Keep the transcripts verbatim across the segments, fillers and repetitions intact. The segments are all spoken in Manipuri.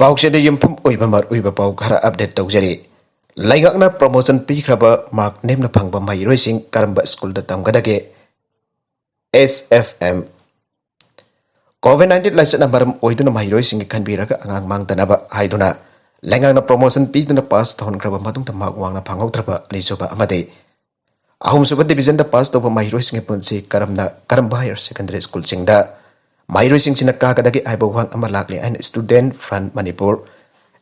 ꯄꯥꯎꯆꯦꯗ ꯌꯨꯝꯐꯝ ꯑꯣꯏꯕ ꯃꯔꯨꯑꯣꯏꯕ ꯄꯥꯎ ꯈꯔ ꯑꯞꯗꯦꯠ ꯇꯧꯖꯔꯤ꯫ ꯂꯩꯉꯥꯛꯅ ꯄ꯭ꯔꯣꯃꯣꯁꯟ ꯄꯤꯈ꯭ꯔꯕ ꯃꯥꯔꯛ ꯅꯦꯝꯅ ꯐꯪꯕ ꯃꯍꯩꯔꯣꯏꯁꯤꯡ ꯀꯔꯝꯕ ꯁ꯭ꯀꯨꯜꯗ ꯇꯝꯒꯗꯒꯦ? ꯑꯦꯁ ꯑꯦꯐ ꯑꯦꯝ꯫ ꯀꯣꯚꯤꯗ ꯅꯥꯏꯟꯇꯤꯟ ꯂꯥꯏꯆꯠꯅ ꯃꯔꯝ ꯑꯣꯏꯗꯨꯅ ꯃꯍꯩꯔꯣꯏꯁꯤꯡꯒꯤ ꯈꯟꯕꯤꯔꯒ ꯑꯉꯥꯡ ꯃꯥꯡꯗꯅꯕ ꯍꯥꯏꯗꯨꯅ ꯂꯩꯉꯥꯛꯅ ꯄ꯭ꯔꯣꯃꯣꯁꯟ ꯄꯤꯗꯨꯅ ꯄꯥꯁ ꯇꯧꯍꯟꯈ꯭ꯔꯕ ꯃꯇꯨꯡꯗ ꯃꯥꯔꯛ ꯋꯥꯡꯅ ꯐꯪꯍꯧꯗ꯭ꯔꯕ ꯑꯅꯤꯁꯨꯕ ꯑꯃꯗꯤ ꯑꯍꯨꯝꯁꯨꯕ ꯗꯤꯕꯤꯖꯟꯗ ꯄꯥꯁ ꯇꯧꯕ ꯃꯍꯩꯔꯣꯏꯁꯤꯡꯒꯤ ꯄꯨꯟꯁꯤ ꯀꯔꯝꯅ, ꯀꯔꯝꯕ ꯍꯥꯌꯔ ꯁꯦꯀꯦꯟꯗꯔꯤ ꯁ꯭ꯀꯨꯜꯁꯤꯡꯗ ꯃꯍꯩꯔꯣꯏꯁꯤꯡꯁꯤꯅ ꯀꯥꯒꯗꯒꯦ ꯍꯥꯏꯕ ꯋꯥꯍꯪ ꯑꯃ ꯂꯥꯛꯂꯤ ꯍꯥꯏꯅ ꯁ꯭ꯇꯨꯗꯦꯟꯠ ꯐ꯭ꯔꯟꯠ ꯃꯅꯤꯄꯨꯔ,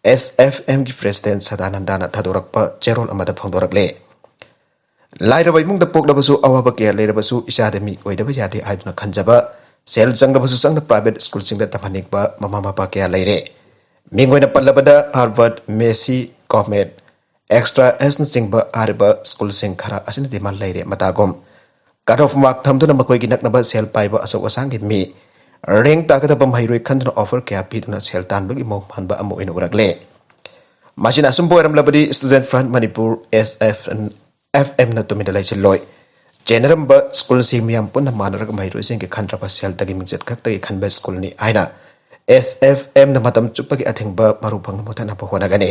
ꯑꯦꯁ ꯑꯦꯐ ꯑꯦꯝꯒꯤ ꯄ꯭ꯔꯦꯁꯤꯗꯦꯟꯠ ꯁꯗꯥꯅꯟꯗꯅ ꯊꯥꯗꯣꯔꯛꯄ ꯆꯦꯔꯣꯜ ꯑꯃꯗ ꯐꯣꯡꯗꯣꯔꯛꯂꯦ꯫ ꯂꯥꯏꯔꯕ ꯏꯃꯨꯡꯗ ꯄꯣꯛꯂꯕꯁꯨ ꯑꯋꯥꯕ ꯀꯌꯥ ꯂꯩꯔꯕꯁꯨ ꯏꯆꯥꯗꯤ ꯃꯤ ꯑꯣꯏꯗꯕ ꯌꯥꯗꯦ ꯍꯥꯏꯗꯨꯅ ꯈꯟꯖꯕ, ꯁꯦꯜ ꯆꯪꯂꯕꯁꯨ ꯆꯪꯅ ꯄ꯭ꯔꯥꯏꯚꯦꯠ ꯁ꯭ꯀꯨꯜꯁꯤꯡꯗ ꯇꯝꯍꯟꯅꯤꯡꯕ ꯃꯃꯥ ꯃꯄꯥ ꯀꯌꯥ ꯂꯩꯔꯦ꯫ ꯃꯤꯡ ꯑꯣꯏꯅ ꯄꯜꯂꯕꯗ ꯍꯥꯔꯕꯔꯠ, ꯃꯦꯁꯤ, ꯀꯣꯃꯦꯠ, ꯑꯦꯛꯁꯇ꯭ꯔꯥ ꯑꯦꯁꯅꯆꯤꯡꯕ ꯍꯥꯏꯔꯤꯕ ꯁ꯭ꯀꯨꯜꯁꯤꯡ ꯈꯔ ꯑꯁꯤꯅ ꯗꯤꯃꯥꯟ ꯂꯩꯔꯦ꯫ ꯃꯇꯥꯒꯨꯝ ꯀꯠ ꯑꯣꯐ ꯃꯥꯔꯛ ꯊꯝꯗꯨꯅ ꯃꯈꯣꯏꯒꯤ ꯅꯛꯅꯕ ꯁꯦꯜ ꯄꯥꯏꯕ ꯑꯆꯧ ꯑꯁꯥꯡꯒꯤ ꯃꯤ, ꯔꯦꯡꯛ ꯇꯥꯒꯗꯕ ꯃꯍꯩꯔꯣꯏ ꯈꯟꯗꯨꯅ ꯑꯣꯐꯔ ꯀꯌꯥ ꯄꯤꯗꯨꯅ ꯁꯦꯜ ꯇꯥꯟꯕꯒꯤ ꯃꯑꯣꯡ ꯃꯥꯟꯕ ꯑꯃ ꯑꯣꯏꯅ ꯎꯔꯛꯂꯦ꯫ ꯃꯁꯤꯅ ꯑꯆꯨꯝꯕ ꯑꯣꯏꯔꯝꯂꯕꯗꯤ ꯁ꯭ꯇꯨꯗꯦꯟꯠ ꯐ꯭ꯔꯟꯠ ꯃꯅꯤꯄꯨꯔ, ꯑꯦꯁ ꯑꯦꯐ ꯑꯦꯝꯅ ꯇꯨꯃꯤꯟꯅ ꯂꯩꯁꯤꯜꯂꯣꯏ꯫ ꯆꯦꯟꯅꯔꯝꯕ ꯁ꯭ꯀꯨꯜꯁꯤꯡ ꯃꯤꯌꯥꯝ ꯄꯨꯟꯅ ꯃꯥꯟꯅꯔꯒ ꯃꯍꯩꯔꯣꯏꯁꯤꯡꯒꯤ ꯈꯟꯗ꯭ꯔꯕ ꯁꯦꯜꯗꯒꯤ ꯃꯤꯡꯆꯠ ꯈꯛꯇꯒꯤ ꯈꯟꯕ ꯁ꯭ꯀꯨꯜꯅꯤ ꯍꯥꯏꯅ ꯑꯦꯁ ꯑꯦꯐ ꯑꯦꯝꯅ ꯃꯇꯝ ꯆꯨꯞꯄꯒꯤ ꯑꯊꯤꯡꯕ ꯃꯔꯨ ꯐꯪꯅ ꯃꯨꯊꯠꯅꯕ ꯍꯣꯠꯅꯒꯅꯤ꯫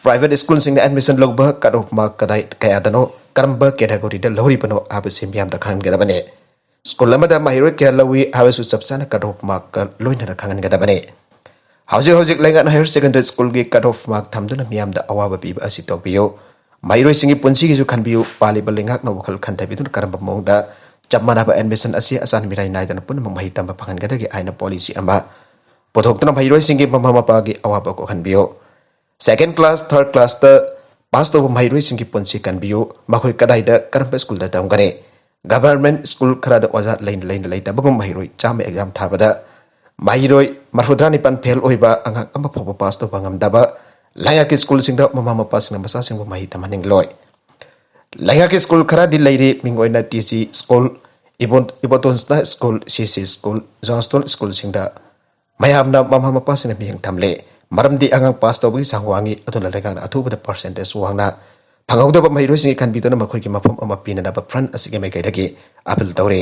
ꯄ꯭ꯔꯥꯏꯚꯦꯠ ꯁ꯭ꯀꯨꯜꯁꯤꯡꯗ ꯑꯦꯗꯃꯤꯁꯟ ꯂꯧꯕ ꯀꯠ ꯑꯣꯐ ꯃꯥꯔꯛ ꯀꯗꯥꯏ, ꯀꯌꯥꯗꯅꯣ, ꯀꯔꯝꯕ ꯀꯦꯇꯦꯒꯣꯔꯤꯗ ꯂꯧꯔꯤꯕꯅꯣ ꯍꯥꯏꯕꯁꯤ ꯃꯤꯌꯥꯝꯗ ꯈꯪꯍꯟꯒꯗꯕꯅꯤ꯫ ꯁ꯭ꯀꯨꯜ ꯑꯃꯗ ꯃꯍꯩꯔꯣꯏ ꯀꯌꯥ ꯂꯧꯏ ꯍꯥꯏꯕꯁꯨ ꯆꯞ ꯆꯥꯅ ꯀꯠ ꯑꯣꯐ ꯃꯥꯔꯛꯀ ꯂꯣꯏꯅꯅ ꯈꯪꯍꯟꯒꯗꯕꯅꯤ꯫ ꯍꯧꯖꯤꯛ ꯍꯧꯖꯤꯛ ꯂꯩꯉꯥꯛꯅ ꯍꯥꯌꯔ ꯁꯦꯀꯦꯟꯗꯔꯤ ꯁ꯭ꯀꯨꯜꯒꯤ ꯀꯠ ꯑꯣꯐ ꯃꯥꯔꯛ ꯊꯝꯗꯨꯅ ꯃꯤꯌꯥꯝꯗ ꯑꯋꯥꯕ ꯄꯤꯕ ꯑꯁꯤ ꯇꯣꯛꯄꯤꯌꯨ꯫ ꯃꯍꯩꯔꯣꯏꯁꯤꯡꯒꯤ ꯄꯨꯟꯁꯤꯒꯤꯁꯨ ꯈꯟꯕꯤꯌꯨ꯫ ꯄꯥꯜꯂꯤꯕ ꯂꯩꯉꯥꯛꯅ ꯋꯥꯈꯜ ꯈꯟꯊꯕꯤꯗꯨꯅ ꯀꯔꯝꯕ ꯃꯑꯣꯡꯗ ꯆꯞ ꯃꯥꯟꯅꯕ ꯑꯦꯗꯃꯤꯁꯟ ꯑꯁꯤ ꯑꯆꯥꯟ ꯃꯤꯔꯥꯏ ꯅꯥꯏꯗꯅ ꯄꯨꯝꯅꯃꯛ ꯃꯍꯩ ꯇꯝꯕ ꯐꯪꯍꯟꯒꯗꯒꯦ ꯍꯥꯏꯅ ꯄꯣꯂꯤꯁꯤ ꯑꯃ ꯄꯨꯊꯣꯛꯇꯨꯅ ꯃꯍꯩꯔꯣꯏꯁꯤꯡꯒꯤ ꯃꯃꯥ ꯃꯄꯥꯒꯤ ꯑꯋꯥꯕ ꯀꯣꯛꯍꯟꯕꯤꯌꯨ꯫ ꯁꯦꯀꯦꯟ ꯀ꯭ꯂꯥꯁ, ꯊꯥꯔꯠ ꯀ꯭ꯂꯥꯁꯇ ꯄꯥꯁ ꯇꯧꯕ ꯃꯍꯩꯔꯣꯏꯁꯤꯡꯒꯤ ꯄꯨꯟꯁꯤ ꯀꯟꯕꯤꯌꯨ꯫ ꯃꯈꯣꯏ ꯀꯗꯥꯏꯗ ꯀꯔꯝꯕ ꯁ꯭ꯀꯨꯜꯗ ꯇꯝꯒꯅꯤ? ꯒꯚꯔꯟꯃꯦꯟꯠ ꯁ꯭ꯀꯨꯜ ꯈꯔꯗ ꯑꯣꯖꯥ ꯂꯩꯅ ꯂꯩꯅ ꯂꯩꯇꯕꯒꯨꯝ ꯃꯍꯩꯔꯣꯏ ꯆꯥꯝꯃ ꯑꯦꯛꯖꯥꯝ ꯊꯥꯕꯗ ꯃꯍꯩꯔꯣꯏ ꯃꯔꯐꯨꯇꯔꯥꯅꯤꯄꯥꯟ ꯐꯦꯜ ꯑꯣꯏꯕ ꯑꯉꯥꯡ ꯑꯃ ꯐꯥꯎꯕ ꯄꯥꯁ ꯇꯧꯕ ꯉꯝꯗꯕ ꯂꯩꯉꯥꯛꯀꯤ ꯁ꯭ꯀꯨꯜꯁꯤꯡꯗ ꯃꯃꯥ ꯃꯄꯥꯁꯤꯡꯅ ꯃꯆꯥꯁꯤꯡꯕꯨ ꯃꯍꯩ ꯇꯝꯍꯟꯅꯤꯡꯂꯣꯏ꯫ ꯂꯩꯉꯥꯛꯀꯤ ꯁ꯭ꯀꯨꯜ ꯈꯔꯗꯤ ꯂꯩꯔꯤ, ꯃꯤꯡ ꯑꯣꯏꯅ ꯇꯤ ꯁꯤ ꯁ꯭ꯀꯨꯜ, ꯏꯕꯣ-, ꯏꯕꯣꯇꯣꯟꯁꯅꯥ ꯁ꯭ꯀꯨꯜ, ꯁꯤ ꯁꯤ ꯁ꯭ꯀꯨꯜ, ꯖꯣꯟꯁꯇꯣꯟ ꯁ꯭ꯀꯨꯜꯁꯤꯡꯗ ꯃꯌꯥꯝꯅ ꯃꯃꯥ ꯃꯄꯥꯁꯤꯡꯅ ꯃꯤꯠꯌꯦꯡ ꯊꯝꯂꯦ꯫ ꯃꯔꯝꯗꯤ ꯑꯉꯥꯡ ꯄꯥꯁ ꯇꯧꯕꯒꯤ ꯆꯥꯡ ꯋꯥꯡꯏ, ꯑꯗꯨꯅ ꯂꯩꯉꯥꯛꯅ ꯑꯊꯨꯕꯗ ꯄꯥꯔꯁꯦꯟꯇꯦꯖ ꯋꯥꯡꯅ ꯐꯪꯍꯧꯗꯕ ꯃꯍꯩꯔꯣꯏꯁꯤꯡꯒꯤ ꯈꯟꯕꯤꯗꯨꯅ ꯃꯈꯣꯏꯒꯤ ꯃꯐꯝ ꯑꯃ ꯄꯤꯅꯅꯕ ꯐ꯭ꯔꯟꯠ ꯑꯁꯤꯒꯤ ꯃꯥꯏꯀꯩꯗꯒꯤ ꯑꯥꯄꯤꯜ ꯇꯧꯔꯤ꯫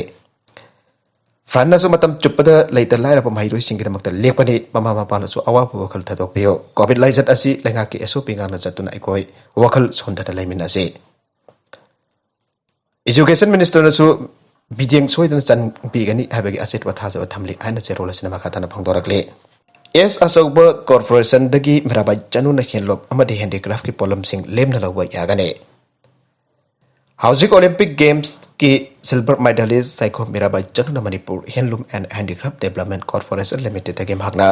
ꯐ꯭ꯔꯟꯅꯁꯨ ꯃꯇꯝ ꯆꯨꯞꯄꯗ ꯂꯩꯇ ꯂꯥꯏꯔꯕ ꯃꯍꯩꯔꯣꯏꯁꯤꯡꯒꯤꯗꯃꯛꯇ ꯂꯦꯞꯀꯅꯤ꯫ ꯃꯃꯥ ꯃꯄꯥꯅꯁꯨ ꯑꯋꯥꯕ ꯋꯥꯈꯜ ꯊꯥꯗꯣꯛꯄꯤꯌꯨ꯫ ꯀꯣꯚꯤꯗ ꯂꯥꯏꯆꯠ ꯑꯁꯤ ꯂꯩꯉꯥꯛꯀꯤ ꯑꯦꯁ ꯑꯣ ꯄꯤ ꯉꯥꯛꯅ ꯆꯠꯇꯨꯅ ꯑꯩꯈꯣꯏ ꯋꯥꯈꯜ ꯁꯣꯟꯊꯅ ꯂꯩꯃꯤꯟꯅꯁꯤ꯫ ꯏꯖꯨꯀꯦꯁꯟ ꯃꯤꯅꯤꯁꯇꯔꯅꯁꯨ ꯃꯤꯠꯌꯦꯡ ꯁꯣꯏꯗꯅ ꯆꯪꯕꯤꯒꯅꯤ ꯍꯥꯏꯕꯒꯤ ꯑꯆꯦꯠꯄ ꯊꯥꯖꯕ ꯊꯝꯂꯤ ꯍꯥꯏꯅ ꯆꯦꯔꯣꯜ ꯑꯁꯤꯅ ꯃꯈꯥ ꯇꯥꯅ ꯐꯣꯡꯗꯣꯔꯛꯂꯤ꯫ ꯑꯦꯁ ꯑꯆꯧꯕ ꯀꯣꯔꯄꯣꯔꯦꯁꯟꯗꯒꯤ ꯃꯤꯔꯥꯕꯥꯏ ꯆꯅꯨꯅ ꯍꯦꯟꯂꯨꯝ ꯑꯃꯗꯤ ꯍꯦꯟꯗꯤꯀ꯭ꯔꯥꯐꯀꯤ ꯄꯣꯠꯂꯝꯁꯤꯡ ꯂꯦꯝꯅ ꯂꯧꯕ ꯌꯥꯒꯅꯤ꯫ ꯍꯧꯖꯤꯛ ꯑꯣꯂꯤꯝꯄꯤꯛ ꯒꯦꯝꯁꯀꯤ ꯁꯤꯜꯚꯔ ꯃꯦꯗꯥꯂꯤꯁ ꯁꯥꯏꯈꯣꯝ ꯃꯤꯔꯥꯕꯥꯏ ꯆꯅꯨꯅ Manipur handloom and handicraft development corporation ꯂꯤꯃꯤꯇꯦꯗꯇꯒꯤ ꯃꯍꯥꯛꯅ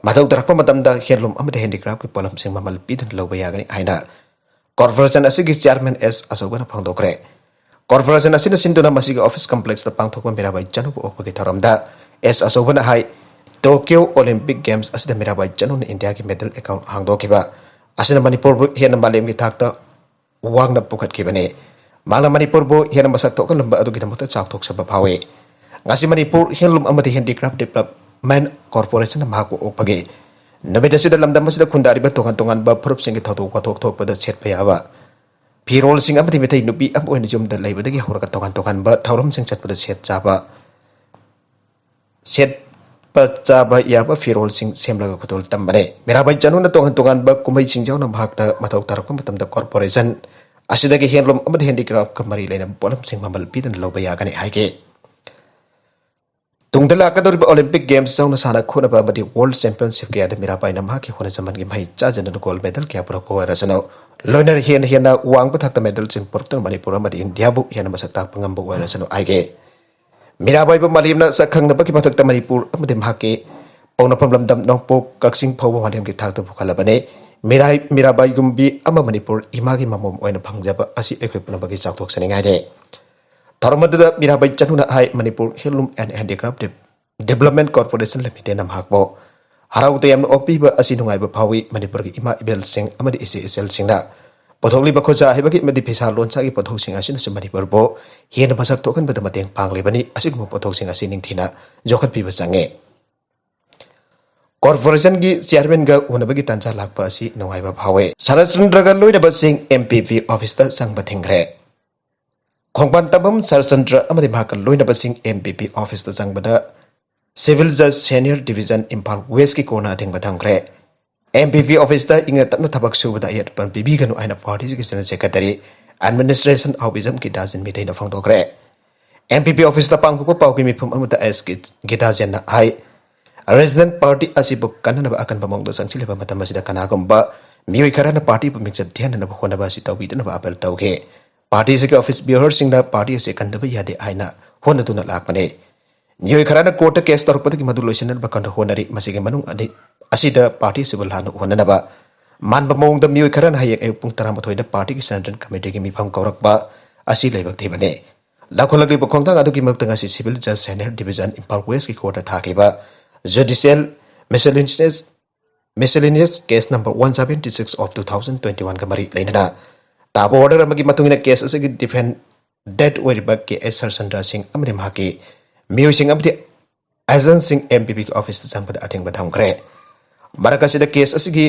ꯃꯊꯧ ꯇꯥꯔꯛꯄ ꯃꯇꯝꯗ ꯍꯦꯟꯂꯨꯝ ꯑꯃꯗꯤ ꯍꯦꯟꯗꯤꯀ꯭ꯔꯥꯐꯀꯤ ꯄꯣꯠꯂꯝꯁꯤꯡ ꯃꯃꯜ ꯄꯤꯗꯅ ꯂꯧꯕ ꯌꯥꯒꯅꯤ ꯍꯥꯏꯅ ꯀꯣꯔꯄꯣꯔꯦꯁꯟ ꯑꯁꯤꯒꯤ ꯆꯤꯌꯥꯔꯃꯦꯟ ꯑꯦꯁ ꯑꯆꯧꯕꯅ ꯐꯣꯡꯗꯣꯛꯈ꯭ꯔꯦ꯫ ꯀꯣꯔꯄꯣꯔꯦꯁꯟ ꯑꯁꯤꯅ ꯁꯤꯟꯗꯨꯅ ꯃꯁꯤꯒꯤ ꯑꯣꯐꯤꯁ ꯀꯝꯄ꯭ꯂꯦꯛꯁꯇ ꯄꯥꯡꯊꯣꯛꯄ ꯃꯤꯔꯥꯕꯥꯏ ꯆꯅꯨꯕꯨ ꯑꯣꯛꯄꯒꯤ ꯊꯧꯔꯝꯗ ꯑꯦꯁ ꯑꯆꯧꯕꯅ ꯍꯥꯏ, ꯇꯣꯀꯤꯌꯣ ꯑꯣꯂꯤꯝꯄꯤꯛ ꯒꯦꯝꯁ ꯑꯁꯤꯗ ꯃꯤꯔꯥꯕꯥꯏ ꯆꯅꯨꯅ ꯏꯟꯗꯤꯌꯥꯒꯤ ꯃꯦꯗꯜ ꯑꯦꯀꯥꯎꯟ ꯍꯥꯡꯗꯣꯛꯈꯤꯕ ꯑꯁꯤꯅ ꯃꯅꯤꯄꯨꯔꯕꯨ ꯍꯦꯟꯅ ꯃꯥꯂꯦꯝꯒꯤ ꯊꯥꯛꯇ ꯋꯥꯡꯅ ꯄꯨꯈꯠꯈꯤꯕꯅꯤ꯫ ꯃꯍꯥꯛꯅ ꯃꯅꯤꯄꯨꯔꯕꯨ ꯍꯦꯟꯅ ꯃꯁꯛ ꯊꯣꯛꯍꯜꯂꯝꯕ ꯑꯗꯨꯒꯤꯗꯃꯛꯇ ꯆꯥꯎꯊꯣꯛꯆꯕ ꯐꯥꯎꯏ꯫ ꯉꯁꯤ ꯃꯅꯤꯄꯨꯔ ꯍꯦꯟꯂꯨꯝ ꯑꯃꯗꯤ ꯍꯦꯟꯗꯤꯀ꯭ꯔꯥꯐ ꯗꯤꯕꯂꯞꯃꯦꯟ ꯀꯣꯔꯄꯣꯔꯦꯁꯟꯅ ꯃꯍꯥꯛꯄꯨ ꯑꯣꯛꯄꯒꯤ ꯅꯨꯃꯤꯠ ꯑꯁꯤꯗ ꯂꯝꯗꯝ ꯑꯁꯤꯗ ꯈꯨꯟꯗꯥꯔꯤꯕ ꯇꯣꯉꯥꯟ ꯇꯣꯉꯥꯟꯕ ꯐꯨꯔꯨꯞꯁꯤꯡꯒꯤ ꯊꯧꯗꯣꯛ ꯋꯥꯊꯣꯛ ꯊꯣꯛꯄꯗ ꯁꯦꯠꯄ ꯌꯥꯕ ꯐꯤꯔꯣꯜꯁꯤꯡ ꯑꯃꯗꯤ ꯃꯤꯇꯩ ꯅꯨꯄꯤ ꯑꯃ ꯑꯣꯏꯅ ꯌꯨꯝꯗ ꯂꯩꯕꯗꯒꯤ ꯍꯧꯔꯒ ꯇꯣꯉꯥꯟ ꯇꯣꯉꯥꯟꯕ ꯊꯧꯔꯝꯁꯤꯡ ꯆꯠꯄꯗ ꯁꯦꯠ ꯆꯥꯕ, ꯁꯦꯠꯄ ꯆꯥꯕ ꯌꯥꯕ ꯐꯤꯔꯣꯜꯁꯤꯡ ꯁꯦꯝꯂꯒ ꯈꯨꯗꯣꯜ ꯇꯝꯕꯅꯤ꯫ ꯃꯤꯔꯥꯕꯥꯏ ꯆꯅꯨꯅ ꯇꯣꯉꯥꯟ ꯇꯣꯉꯥꯟꯕ ꯀꯨꯝꯍꯩꯁꯤꯡ ꯌꯥꯎꯅ ꯃꯍꯥꯛꯅ ꯃꯊꯧ ꯇꯥꯔꯛꯄ ꯃꯇꯝꯗ ꯀꯣꯔꯄꯣꯔꯦꯁꯟ ꯑꯁꯤꯗꯒꯤ ꯍꯦꯟꯂꯨꯝ ꯑꯃꯗꯤ ꯍꯦꯟꯗꯤꯀ꯭ꯔꯥꯐꯀ ꯃꯔꯤ ꯂꯩꯅꯕ ꯄꯣꯠꯂꯝꯁꯤꯡ ꯃꯃꯜ ꯄꯤꯗꯅ ꯂꯧꯕ ꯌꯥꯒꯅꯤ ꯍꯥꯏꯈꯤ꯫ ꯇꯨꯡꯗ ꯂꯥꯛꯀꯗꯧꯔꯤꯕ ꯑꯣꯂꯤꯝꯄꯤꯛ ꯒꯦꯝꯁ ꯌꯥꯎꯅ ꯁꯥꯟꯅ ꯈꯣꯠꯅꯕ ꯑꯃꯗꯤ ꯋꯥꯔꯜ ꯆꯦꯝꯄꯤꯌꯟꯁꯤꯞ ꯀꯌꯥꯗ ꯃꯤꯔꯥꯕꯥꯏꯅ ꯃꯍꯥꯛꯀꯤ ꯍꯣꯠꯅꯖꯃꯟꯒꯤ ꯃꯍꯩ ꯆꯥꯖꯅ ꯒꯣꯜ ꯃꯦꯗꯜ ꯀꯌꯥ ꯄꯨꯔꯛꯄ ꯑꯣꯏꯔꯁꯅꯨ, ꯂꯣꯏꯅꯅ ꯍꯦꯟꯅ ꯍꯦꯟꯅ ꯋꯥꯡꯕ ꯊꯥꯛꯇ ꯃꯦꯗꯜꯁꯤꯡ ꯄꯨꯔꯛꯇꯨꯅ ꯃꯅꯤꯄꯨꯔ ꯑꯃꯗꯤ ꯏꯟꯗꯤꯌꯥꯕꯨ ꯍꯦꯟꯅ ꯃꯁꯛ ꯇꯥꯛꯄ ꯉꯝꯕ ꯑꯣꯏꯔꯁꯅꯨ ꯍꯥꯏꯒꯦ꯫ ꯃꯤꯔꯥꯕꯥꯏꯕꯨ ꯃꯥꯂꯦꯝꯅ ꯁꯛ ꯈꯪꯅꯕꯒꯤ ꯃꯊꯛꯇ ꯃꯅꯤꯄꯨꯔ ꯑꯃꯗꯤ ꯃꯍꯥꯛꯀꯤ ꯄꯣꯛꯅꯐꯝ ꯂꯝꯗꯝ ꯅꯣꯡꯄꯣꯛ ꯀꯛꯆꯤꯡ ꯐꯥꯎꯕ ꯃꯥꯂꯦꯝꯒꯤ ꯊꯥꯛꯇ ꯄꯨꯈꯠꯂꯕꯅꯤ꯫ ꯃꯤꯔꯥꯏ-, ꯃꯤꯔꯥꯕꯥꯏꯒꯨꯝꯕꯤ ꯑꯃ ꯃꯅꯤꯄꯨꯔ ꯏꯃꯥꯒꯤ ꯃꯃꯣꯝ ꯑꯣꯏꯅ ꯐꯪꯖꯕ ꯑꯁꯤ ꯑꯩꯈꯣꯏ ꯄꯨꯝꯅꯃꯛꯀꯤ ꯆꯥꯎꯊꯣꯛꯆꯅꯤꯡꯉꯥꯏꯅꯤ꯫ ꯊꯧꯔꯝ ꯑꯗꯨꯗ ꯃꯤꯔꯥꯕꯥꯏ ꯆꯅꯨꯅ ꯍꯥꯏ, ꯃꯅꯤꯄꯨꯔ ꯍꯦꯟꯂꯨꯝ ꯑꯦꯟ ꯍꯦꯟꯗꯤꯀ꯭ꯔꯥꯐ ꯗꯤꯞ-, ꯗꯤꯕꯂꯞꯃꯦꯟ ꯀꯣꯔꯄꯣꯔꯦꯁꯟ ꯂꯤꯃꯤꯇꯦꯗꯅ ꯃꯍꯥꯛꯄꯨ ꯍꯔꯥꯎ ꯇꯌꯥꯝꯅ ꯑꯣꯛꯄꯤꯕ ꯑꯁꯤ ꯅꯨꯡꯉꯥꯏꯕ ꯐꯥꯎꯏ꯫ ꯃꯅꯤꯄꯨꯔꯒꯤ ꯏꯃꯥ ꯏꯕꯦꯜꯁꯤꯡ ꯑꯃꯗꯤ ꯏꯆꯦ ꯏꯆꯜꯁꯤꯡꯅ ꯄꯨꯊꯣꯛꯂꯤꯕ ꯈꯨꯠꯁꯥ ꯍꯩꯕꯒꯤ ꯑꯃꯗꯤ ꯐꯤꯁꯥ ꯂꯣꯟꯁꯥꯒꯤ ꯄꯣꯠꯊꯣꯛꯁꯤꯡ ꯑꯁꯤꯅꯁꯨ ꯃꯅꯤꯄꯨꯔꯕꯨ ꯍꯦꯟꯅ ꯃꯁꯛ ꯊꯣꯛꯍꯟꯕꯗ ꯃꯇꯦꯡ ꯄꯥꯡꯂꯤꯕꯅꯤ꯫ ꯑꯁꯤꯒꯨꯝꯕ ꯄꯣꯠꯊꯣꯛꯁꯤꯡ ꯑꯁꯤ ꯅꯤꯡꯊꯤꯅ ꯌꯣꯛꯈꯠꯄꯤꯕ ꯆꯪꯉꯤ꯫ ꯀꯣꯔꯄꯣꯔꯦꯁꯟꯒꯤ ꯆꯤꯌꯥꯔꯃꯦꯟꯒ ꯎꯅꯕꯒꯤ ꯇꯥꯟꯖꯥ ꯂꯥꯛꯄ ꯑꯁꯤ ꯅꯨꯡꯉꯥꯏꯕ ꯐꯥꯎꯏ꯫ ꯁꯔꯠꯆꯟꯗ꯭ꯔꯒ ꯂꯣꯏꯅꯕꯁꯤꯡ ꯑꯦꯝ ꯄꯤ ꯄꯤ ꯑꯣꯐꯤꯁꯇ ꯆꯪꯕ ꯊꯤꯡꯈ꯭ꯔꯦ꯫ ꯈꯣꯡꯕꯥꯟ ꯇꯝꯐꯝ ꯁꯔꯆꯟꯗ꯭ꯔ ꯑꯃꯗꯤ ꯃꯍꯥꯛꯀ ꯂꯣꯏꯅꯕꯁꯤꯡ ꯑꯦꯝ ꯄꯤ ꯄꯤ ꯑꯣꯐꯤꯁꯇ ꯆꯪꯕꯗ ꯁꯤꯚꯤꯜ ꯖꯁ ꯁꯦꯅꯤꯌꯔ ꯗꯤꯕꯤꯖꯟ ꯏꯝꯐꯥꯜ ꯋꯦꯁꯀꯤ ꯀꯣꯔꯅ ꯑꯊꯤꯡꯕ ꯊꯝꯈ꯭ꯔꯦ꯫ ꯑꯦꯝ ꯄꯤ ꯄꯤ ꯑꯣꯐꯤꯁꯇ ꯏꯪꯅ ꯇꯞꯅ ꯊꯕꯛ ꯁꯨꯕꯗ ꯑꯌꯦꯠꯄ ꯄꯤꯕꯤꯒꯅꯨ ꯍꯥꯏꯅ ꯄꯥꯔꯇꯤꯁꯤꯒꯤ general secretary administration Ahaobijam Gitajin ꯃꯤꯇꯩꯅ ꯐꯣꯡꯗꯣꯛꯈ꯭ꯔꯦ꯫ ꯑꯦꯝ ꯄꯤ ꯄꯤ ꯑꯣꯐꯤꯁꯇ ꯄꯥꯡꯊꯣꯛꯄ ꯄꯥꯎꯒꯤ ꯃꯤꯐꯝ ꯑꯃꯗ ꯑꯦꯁ ꯒꯤ-, ꯒꯤꯇꯥꯖꯤꯟꯅ ꯍꯥꯏ, ꯔꯤꯖꯅꯦꯜ ꯄꯥꯔꯇꯤ ꯑꯁꯤꯕꯨ ꯀꯟꯅꯅꯕ ꯑꯀꯟꯕ ꯃꯑꯣꯡꯗ ꯆꯪꯁꯤꯜꯂꯤꯕ ꯃꯇꯝ ꯑꯁꯤꯗ ꯀꯅꯥꯒꯨꯝꯕ ꯃꯤꯑꯣꯏ ꯈꯔꯅ ꯄꯥꯔꯇꯤꯕꯨ ꯃꯤꯡꯆꯠ ꯊꯤꯍꯟꯅꯕ ꯍꯣꯠꯅꯕ ꯑꯁꯤ ꯇꯧꯕꯤꯗꯅꯕ ꯑꯥꯄꯤꯜ ꯇꯧꯈꯤ꯫ ꯄꯥꯔꯇꯤ ꯑꯁꯤꯒꯤ ꯑꯣꯐꯤꯁ ꯕꯤꯌꯔꯁꯤꯡꯅ ꯄꯥꯔꯇꯤ ꯑꯁꯤ ꯀꯟꯗꯕ ꯌꯥꯗꯦ ꯍꯥꯏꯅ ꯍꯣꯠꯅꯗꯨꯅ ꯂꯥꯛꯄꯅꯤ꯫ ꯃꯤꯑꯣꯏ ꯈꯔꯅ ꯀꯣꯔꯠꯇ ꯀꯦꯁ ꯇꯧꯔꯛꯄꯗꯒꯤ ꯃꯗꯨ ꯂꯣꯏꯁꯤꯟꯅꯕ ꯀꯟꯅ ꯍꯣꯠꯅꯔꯤ꯫ ꯃꯁꯤꯒꯤ ꯃꯅꯨꯡ ꯑꯅꯤ ꯑꯁꯤꯗ ꯄꯥꯔꯇꯤ ꯑꯁꯤꯕꯨ ꯂꯥꯟꯅ ꯎꯍꯟꯅꯅꯕ ꯃꯥꯟꯕ ꯃꯑꯣꯡꯗ ꯃꯤꯑꯣꯏ ꯈꯔꯅ ꯍꯌꯦꯡ ꯑꯌꯨꯛ ꯄꯨꯡ ꯇꯔꯥꯃꯥꯊꯣꯏꯗ ꯄꯥꯔꯇꯤꯒꯤ ꯁꯦꯟꯇ꯭ꯔꯦꯜ ꯀꯃꯤꯇꯤꯒꯤ ꯃꯤꯐꯝ ꯀꯧꯔꯛꯄ ꯑꯁꯤ ꯂꯥꯏꯕꯛ ꯊꯤꯕꯅꯤ꯫ ꯂꯧꯈꯠꯂꯛꯂꯤꯕ ꯈꯣꯡꯊꯥꯡ ꯑꯗꯨꯒꯤ ꯃꯛꯇ ꯉꯁꯤ ꯁꯤꯚꯤꯜ ꯖꯁ ꯁꯦꯅꯤꯌꯔ ꯗꯤꯕꯤꯖꯟ ꯏꯝꯐꯥꯜ ꯋꯦꯁꯀꯤ ꯀꯣꯔꯠꯇ ꯊꯥꯈꯤꯕ judicial miscellaneous, miscellaneous case number one seventy six of two thousand twenty ꯋꯥꯟꯒ ꯃꯔꯤ ꯂꯩꯅꯅ ꯇꯥꯕ ꯑꯣꯔꯗꯔ ꯑꯃꯒꯤ ꯃꯇꯨꯡ ꯏꯟꯅ ꯀꯦꯁ ꯑꯁꯤꯒꯤ ꯗꯤꯐꯦꯟꯗꯦꯠ ꯑꯣꯏꯔꯤꯕ ꯀꯦ ꯑꯦꯁ ꯁꯔꯆꯟꯗ꯭ꯔ ꯁꯤꯡ ꯑꯃꯗꯤ ꯃꯍꯥꯛꯀꯤ ꯃꯤꯑꯣꯏꯁꯤꯡ ꯑꯃꯗꯤ ꯑꯦꯖꯦꯟꯁꯤꯡ ꯑꯦꯝ ꯄꯤ ꯄꯤꯒꯤ ꯑꯣꯐꯤꯁꯇ ꯆꯪꯕꯗ ꯑꯊꯤꯡꯕ ꯊꯝꯈ꯭ꯔꯦ꯫ ꯃꯔꯛ ꯑꯁꯤꯗ ꯀꯦꯁ ꯑꯁꯤꯒꯤ